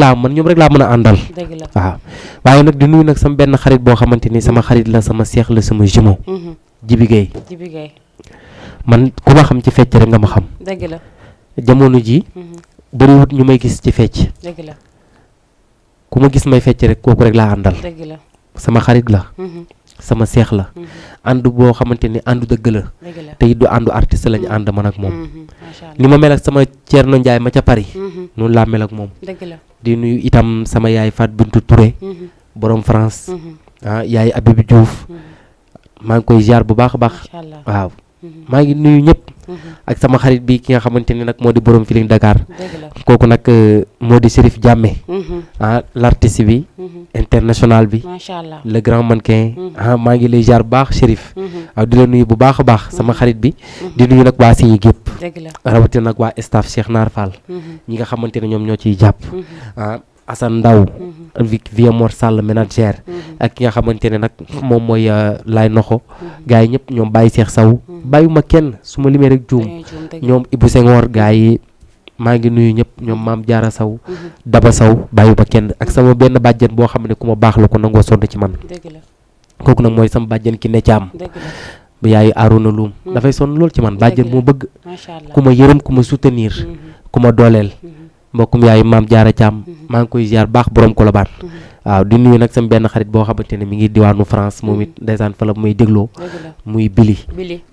laa mën a àndal waaw waaye nag di nuyu nag sama benn xarit boo xamante ni sama xarit la sama seex la sama jumeau Jibi Gueye man ku ma xam ci fecc rek nga ma xam dëgg la jamono ji bëriwut ñu may gis ci fecc dëgg la ku ma gis may fecc rek kooku rek laa àndal dëgg la sama xarit la sama seex la ànd boo xamante ni àndu dëgg la te it du àndu artiste lañu ànd man ak moom ni ma mel ak sama Thierno Ndiaye ma ca Paris noonu laa mel ak moom di nuyu itam sama yaay Fat Bintou Touré borom France yaay Abibou Diouf maa ngi koy ziar bu baax a baax waaw maa ngi nuyu ñëpp ak sama xarit bi ki nga xamante ni nag moo di borom Feeling Dakar kooku nag moo di Chérif Diamé l'artiste bi international bi le grand mannequin maa ngi lay ziar bu baax Chérif waaw di la nuyu bu baax a baax sama xarit bi di nuyu nag waa Séyi gépp rawatina nag waa staff Cheikh Naar Fall ñi nga xamante ne ñoom ñoo ciy jàpp Assane Ndaw Vieux Mor Sall manager ak ki nga xamante ne nag moom mooy Lay Noxo gars yi ñëpp ñoom Baye Cheikh Saw bàyyuma kenn su ma limee rek juum ñoom Ibou Senghor gars yi maa ngi nuyu ñëpp ñoom Maam Jaara Saw Daba Saw bàyyuma kenn ak sama benn bàjjen boo xam ne ku ma baax la ko nangoo sonn ci man kooku nag mooy sama bàjjen ki ne caam bu yaayu Arona Loum dafay sonn lool ci man bàjjen moo bëgg ku ma yërëm ku ma soutenir ku ma dooleel mbokkum yaayu Maam Jaara Caam maa ngi koy ziar baax borom Colobane waaw di nuyu nag sama benn xarit boo xamante ne mi ngi diwaanu France moom it ndeysaan fa la muy dégloo muy Billy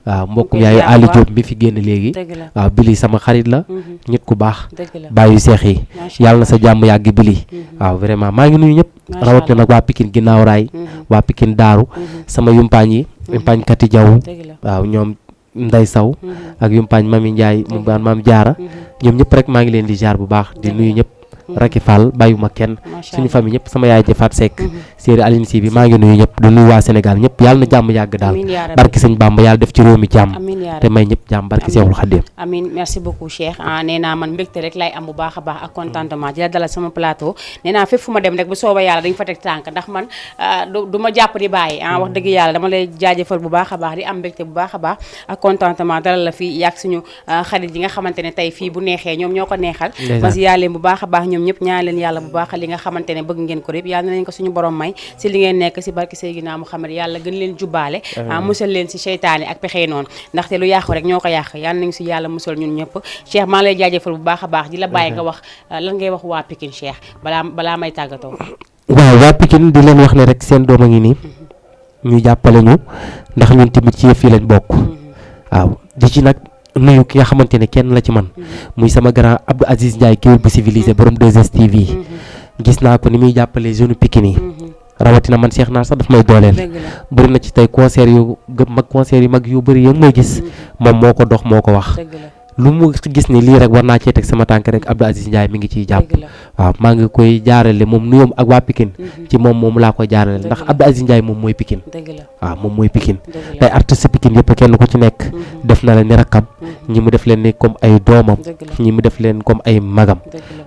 waaw mbokkum yaayu Ali Diop mi fi génn léegi waaw Billy sama xarit la nit ku baax bàyyi seex yi yàlla na sa jàmm yàgg Billy waaw vraiment maa ngi nuyu ñëpp rawatina nag waa Pikine ginnaaw raay waa Pikine daaru sama yumpaañ yi yumpaañ Kati Jaw waaw ñoom Nday Saw ak yumpaañ Mami Ndiaye mu baan Maam Jaara ñoom ñëpp rek maa ngi leen di ziar bu baax di nuyu ñëpp Raki Fall bàyyuma kenn suñu famille ñëpp sama yaay Faat Seck séeri Aline Si bi maa ngi nuyu ñëpp di nuyu waa Sénégal ñëpp yàlla na jàmm yàgg daal barki sëñ Bamba yàlla def ci réew mi jàmm te may ñëpp jàmm barki Seexul Xadim amin merci beaucoup Cheikh nee naa man mbégte rek lay am bu baax a baax ak contentement di la dalal sama plateau nee naa fépp fu ma dem rek bu sooba yàlla dañ fa teg tànk ndax man du ma jàpp di bàyyi wax dëgg yàlla dama lay jaajëfal bu baax a baax di am mbégte bu baax a baax ak contentement dalal la fii yàgg suñu xarit yi nga xamante ne tey fii bu neexee ñoom ñoo ko neexal mas yàlla leen bu baax a baax ñoom ñëpp ñaan leen yàlla bu baax li nga xamante ne bëgg ngeen ko répp yàlla na leen ko suñu borom may si li ngeen nekk si barki Seydina Muhammad yàlla gën leen jubbaale musal leen si seytaane ak pexe noonu ndaxte lu yàqu rek ñoo ko yàq yàlla nañ si yàlla musal ñun ñëpp Cheikh maa lay jaajëfal bu baax a baax di la bàyyi nga wax lan ngay wax waa Pikine Cheikh balaa may tàggatoo waaw waa Pikine di leen wax ne rek seen doom a ngi nii ñu jàppale ñu ndax ñun tamit ci yëf yi lañ bokk waaw di ci nag nuyu ki nga xamante ne kenn la ci man muy sama grand Abdou Aziz Ndiaye kéwél bu civilisé borom 2STV gis naa ko ni muy jàppale jeune Pikine yi rawatina man Cheikh Naar sax daf may dooleel bëri na ci tey concert yu mag yu bëri yëngu may gis moom moo ko dox moo ko wax lu mu gis ni lii rek war naa cee teg sama tànk rek Abdou Aziz Ndiaye mi ngi ciy jàpp waaw maa ngi koy jaarale moom nuyoom ak waa Pikine ci moom laa koy jaarale ndax Abdou Aziz Ndiaye moom mooy Pikine waaw moom mooy Pikine tey artiste Pikine yëpp kenn ku ci nekk def na la ni rakkam ñi mu def leen ni comme ay doomam ñi mu def leen comme ay magam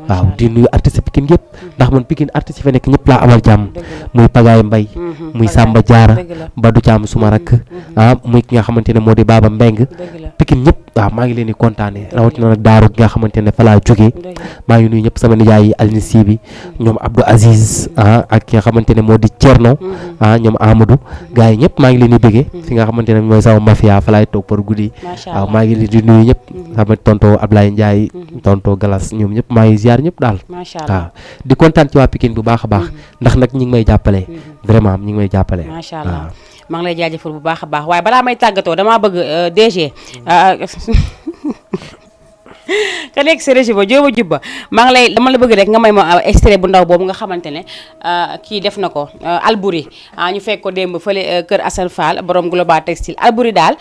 waaw di nuyu artiste Pikine yëpp ndax man Pikine artiste yi fa nekk ñëpp laa amal jàmm muy Pagaay Mbay muy Samba Diarra Badou Thiam suma rakk muy ki nga xamante ne moo di Baba Mbeng Pikine ñëpp waaw maa ngi leen di kontaane rawatina nag daaru gi nga xamante ne fa laa jógee maa ngi nuyu ñëpp sama nijaay yi Alioune Sy bi ñoom Abdou Aziz ak ki nga xamante ne moo di Thierno ñoom Amadou gars yi ñëpp maa ngi leen di bëggee fi nga xamante ne mooy sama mafia fa laay toog par guddi waaw maa ngi leen di nuyu ñëpp sama tonto Ablaye Ndiaye tonto Galas ñoom ñëpp maa ngi ziar ñëpp daal waaw di kontaan ci waa Pikine bu baax a baax ndax nag ñi ngi may jàppale vraiment ñi ngi may jàppale macha allah maa ngi lay jaajëfal bu baax a baax waaye balaa may tàggatoo damaa bëgg DG ka nekk si région ba Jóoba Jubba dama la bëgg rek nga may ma extrait bu ndaw boobu nga xamante ne kii def na ko Albouri ñu fekk ko démb fële kër Assane Fall borom Global Textile Albouri daal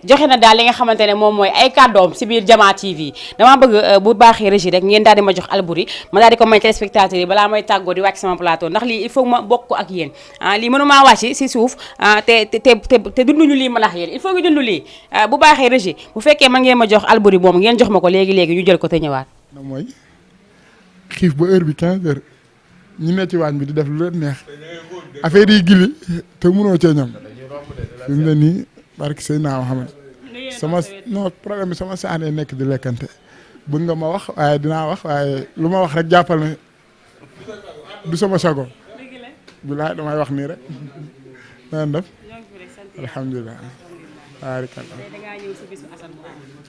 joxe na daal li nga xamante ne moom mooy ay kàddoom si biir Jama TV dama bëgg bu baaxee régie rek ngeen daal di ma jox Albouri ma daal di ko may téléspectateurs yi balaa may tàggoo di wàcc sama plateau ndax lii il faut ma bokk ko ak yéen lii mënumaa wàcc si suuf te dunduñu lii ma lax yéen il faut nga dund lii bu baaxee régie bu fekkee man ngeen ma jox Albouri boobu ngeen jox ma ko léegi ñu jël ko te ñëwaat. na mooy xiif ba heure bi 15 heures ñu ne ci waañ bi di def lu leen neex affaire yi gili te mënoo cee ñam fi mu ne nii barki sëy naa Muhammad sama non problème bi sama saanee nekk di lekkante bëgg nga ma wax waaye dinaa wax waaye lu ma wax rek jàppal ne du sama sago bilaay damay wax nii rek na def alhamdulilah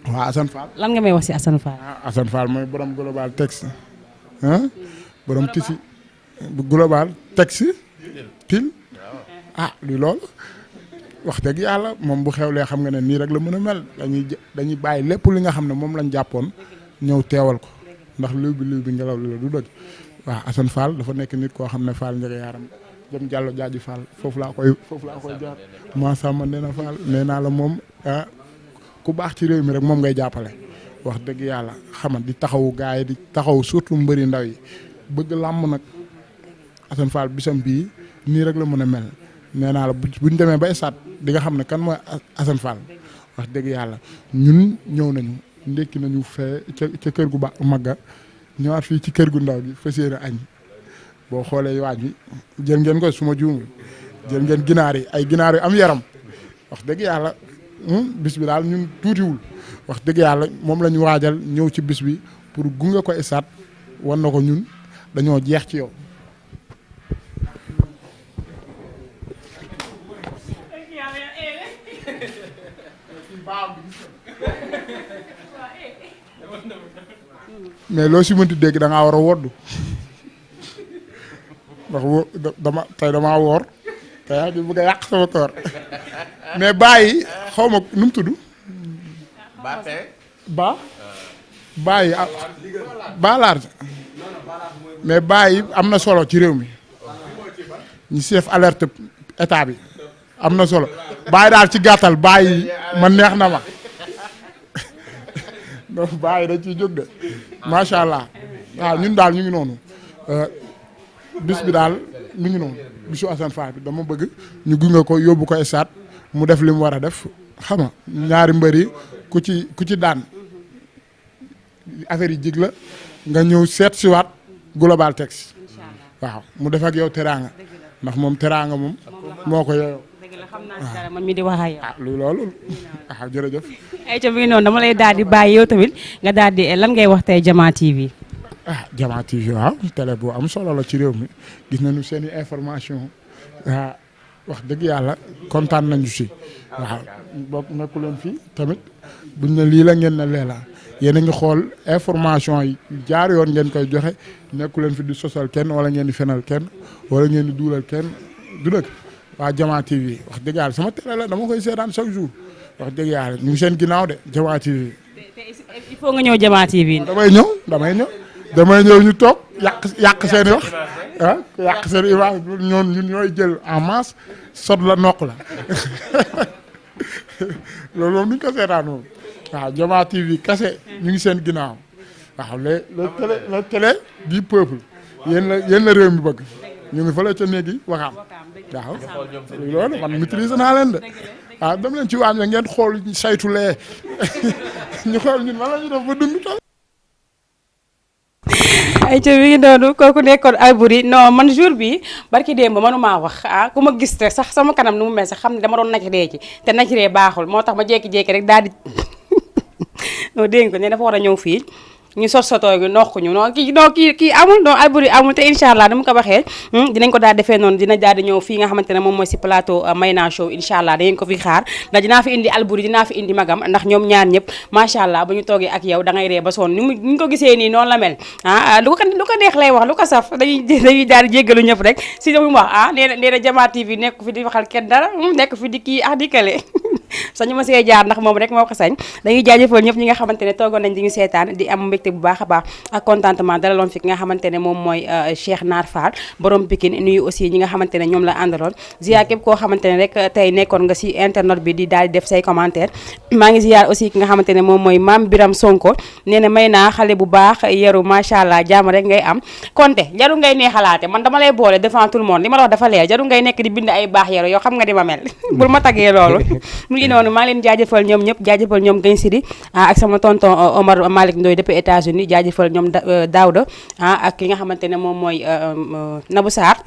waaw Assane Fall. lan nga may wax si Assane Fall. Assane Fall mooy borom Global Textile borom tisi Global Textile til li loolu wax dëgg yàlla moom bu xewlee xam nga ne nii rek la mën a mel dañuy bàyyi lépp li nga xam ne moom lañ jàppoon ñëw teewal ko ndax liw bi ngelaw li la du doj waaw Assane Fall dafa nekk nit koo xam ne Fall njëge yaaram jëm jàllo jaaji Fall foofu laa koy jaar maasama nee na Fall nee naa la moom ku baax ci réew mi rek moom ngay jàppale wax dëgg yàlla xama di taxawu gars yi di taxaw surtout mbëri ndaw yi bëgg làmb nag Assane Fall bisam bii nii rek la mën a mel nee naa la buñ demee ba esaat di nga xam ne kan mooy Assane Fall wax dëgg yàlla ñun ñëw nañu ndekki nañu fee ca kër gu magga ñëwaat fii ci kër gu ndaw gi fas yéene añ boo xoolee waaj bi jël ngeen ko suma juumul jël ngeen ginaar yi ay ginaar yu am yaram wax dëgg yàlla bis bi daal ñun tuutiwul wax dëgg yàlla moom la ñu waajal ñëw ci bis bi pour gunge ko esaat wan na ko ñun dañoo jeex ci yow. mais loo si mënti dégg da ngaa war a woddu ndax damaa woor te yaa ngi bëgg a yàq sama koor mais bàyyi xaw ma nu mu tudd. bàyyi ba large mais bàyyi am na solo ci réew mi ñu si def alerte état bi am na solo bàyyi daal ci gàttal bàyyi man neex na ma donc bàyyi dañ ciy jóg de macha allah waaw ñun daal ñu ngi noonu bis bi daal mi ngi noonu bisu Assane Fall bi dama bëgg ñu gunge ko yóbbu ko esaat mu def li mu war a def xam nga ñaari mbër yi ku ci daan affaire yi jig la nga ñëw seet si waat Global Textile waaw mu def ak yow teraanga ndax moom teraanga moom moo ko yeyoo. dara man mi di wax ak yow. loolu jërëjëf. ay ca bi noonu dama lay daal di bàyyi yow tamit nga daal di lan ngay wax tey Jama TV. Jama TV waaw télé bu am solo la ci réew mi gis nañu seen i information wax dëgg yàlla kontaan nañu si waaw bokk nekku leen fii tamit buñ ne lii la ngeen ne lee la yéen a ngi xool information yi jaar yoon ngeen koy joxe nekku leen fi di sosal kenn wala ngeen di fenal kenn wala ngeen di duulal kenn du dëgg waa Jama TV wax dëgg yàlla sama télé la dama koy seetaan chaque jour wax dëgg yàlla ñu ngi seen ginnaaw de Jama TV. il faut nga ñëw Jama TV. damay ñëw ñu toog yàq seen i wax yàq seen i wax ñun ñooy jël en masse sot la noq la loolu moom ni ñu ko seetaan moom waaw Jama TV kase ñu ngi seen ginnaaw waaw le télé du peuple yéen la réew mi bëgg ñu ngi fële ca néegi waxaam waaw loolu man maîtrise naa leen de waaw dem leen ci waañ la ngeen xool saytulee ñu xool ñun lan la ñu def ba dund ay ca mi ngi noonu kooku nekkoon Alboury non man jour bi barki démb mënumaa wax ku ma gis te sax sama kanam nu mu mel sax xam ne dama doon naturé ci te naturé baaxul moo tax ma jékki-jékki rek daal di non dégg ko ne dafa war a ñëw fii ñu sotoo gi noq ñu kii amul non Alboury amul te incha allah dama ko waxee dinañ ko daal defee noonu dina daal di ñëw fii nga xamante ne moom mooy si plateau Mayna Show incha allah da ngeen ko fi xaar ndax dinaa fi indi Alboury dinaa fi indi magam ndax ñoom ñaar ñëpp macha allah bu ñu toogee ak yow da ngay ree ba sonn ni ñu ko gisee nii noonu la mel lu ko neex lay wax lu ko saf dañuy daal di jéggalu ñëpp rek si li mu wax nee na Jama TV nekk fi di waxal kenn dara nekk fi di kii di kale sañu ma see jaar ndax moom rek moo ko sañ dañuy jaajëfal ñëpp ñi nga xamante ne toogoon nañ di ñu seetaan di am mbégte bu baax a baax ak contentement dalaloon fi ki nga xamante ne moom mooy Cheikh Naar Fall borom Pikine nuyu aussi ñi nga xamante ne ñoom la àndaloon ziar képp koo xamante ne rek tey nekkoon nga si internet bi di daal di def say commentaire maa ngi ziar aussi ki nga xamante ne moom mooy Mame Biram Sonko nee na may naa xale bu baax yaru macha allah jaam rek ngay am konte jaru ngay neexalaate man dama lay boole devant tout le monde li ma la wax dafa leer jaru ngay nekk di bind ay baax yaru yow xam nga di ma mel bul ma taggee loolu noonu maa ngi leen jaajëfal ñoom ñëpp jaajëfal ñoom Gagne Sidi ak sama tonton Omar Malick Ndoye depuis États-Unis jaajëfal ñoom Daouda ak ki nga xamante ne moom mooy Nabou Sarr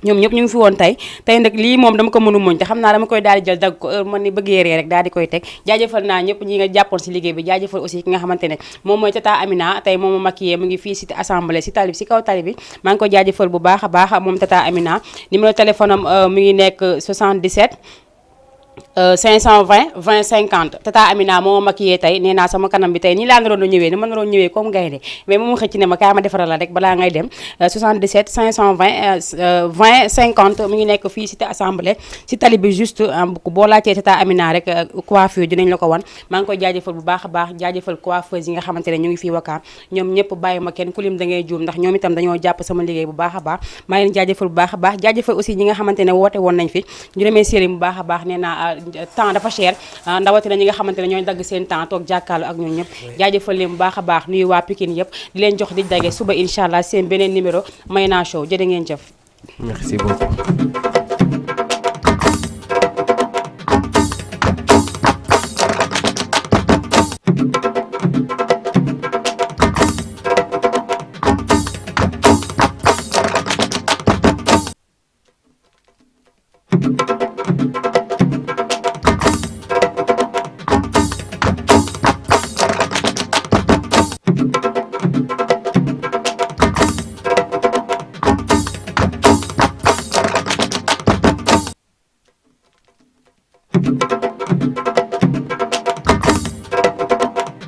ñoom ñëpp ñu ngi fi woon tey nag lii moom dama ko mënu muñ te xam naa dama koy daal di jël dagg ko man ni bëggee ree rek daal di koy teg jaajëfal naa ñëpp ñi nga jàppoon si liggéey bi jaajëfal aussi ki nga xamante ne moom mooy Tata Amina tey moom ma maquillé mu ngi fii si assemblée si tali bi si kaw tali bi maa ngi ko jaajëfal bu baax a baax moom Tata Amina numéro téléphone am mi ngi nekk 77 520 20 50 Tata Amina moo ma maquillé tey nee naa sama kanam bi tey nii laa naroon a ñëwee ni ma naroon ñëwee comme gaynde mais moom xëcc ne ma kaay ma defaral la rek balaa ngay dem 77 520 20 50 mi ngi nekk fii cité assemblée si tali bi juste boo laajtee Tata Amina rek coiffure dinañ la ko wan maa ngi koy jaajëfal bu baax a baax jaajëfal coiffeuse yi nga xamante ne ñu ngi fii Wakaam ñoom ñëpp bàyyi ma kenn ku lim da ngay juum ndax ñoom itam dañoo jàpp sama liggéey bu baax a baax maa ngi leen jaajëfal bu baax a baax jaajëfal aussi ñi nga xamante ne woote woon nañ fi ñu remercier leen bu baax a baax nee naa temps dafa cher ndawatina ñi nga xamante ne ñooy dagg seen temps toog jàkkaarloo ak ñun ñëpp jaajëfal leen bu baax a baax nuyu waa Pikine yëpp di leen jox di dage suba incha allah seen beneen numéro Mayna Show jërë ngeen jëf. Merci beaucoup. Thank you.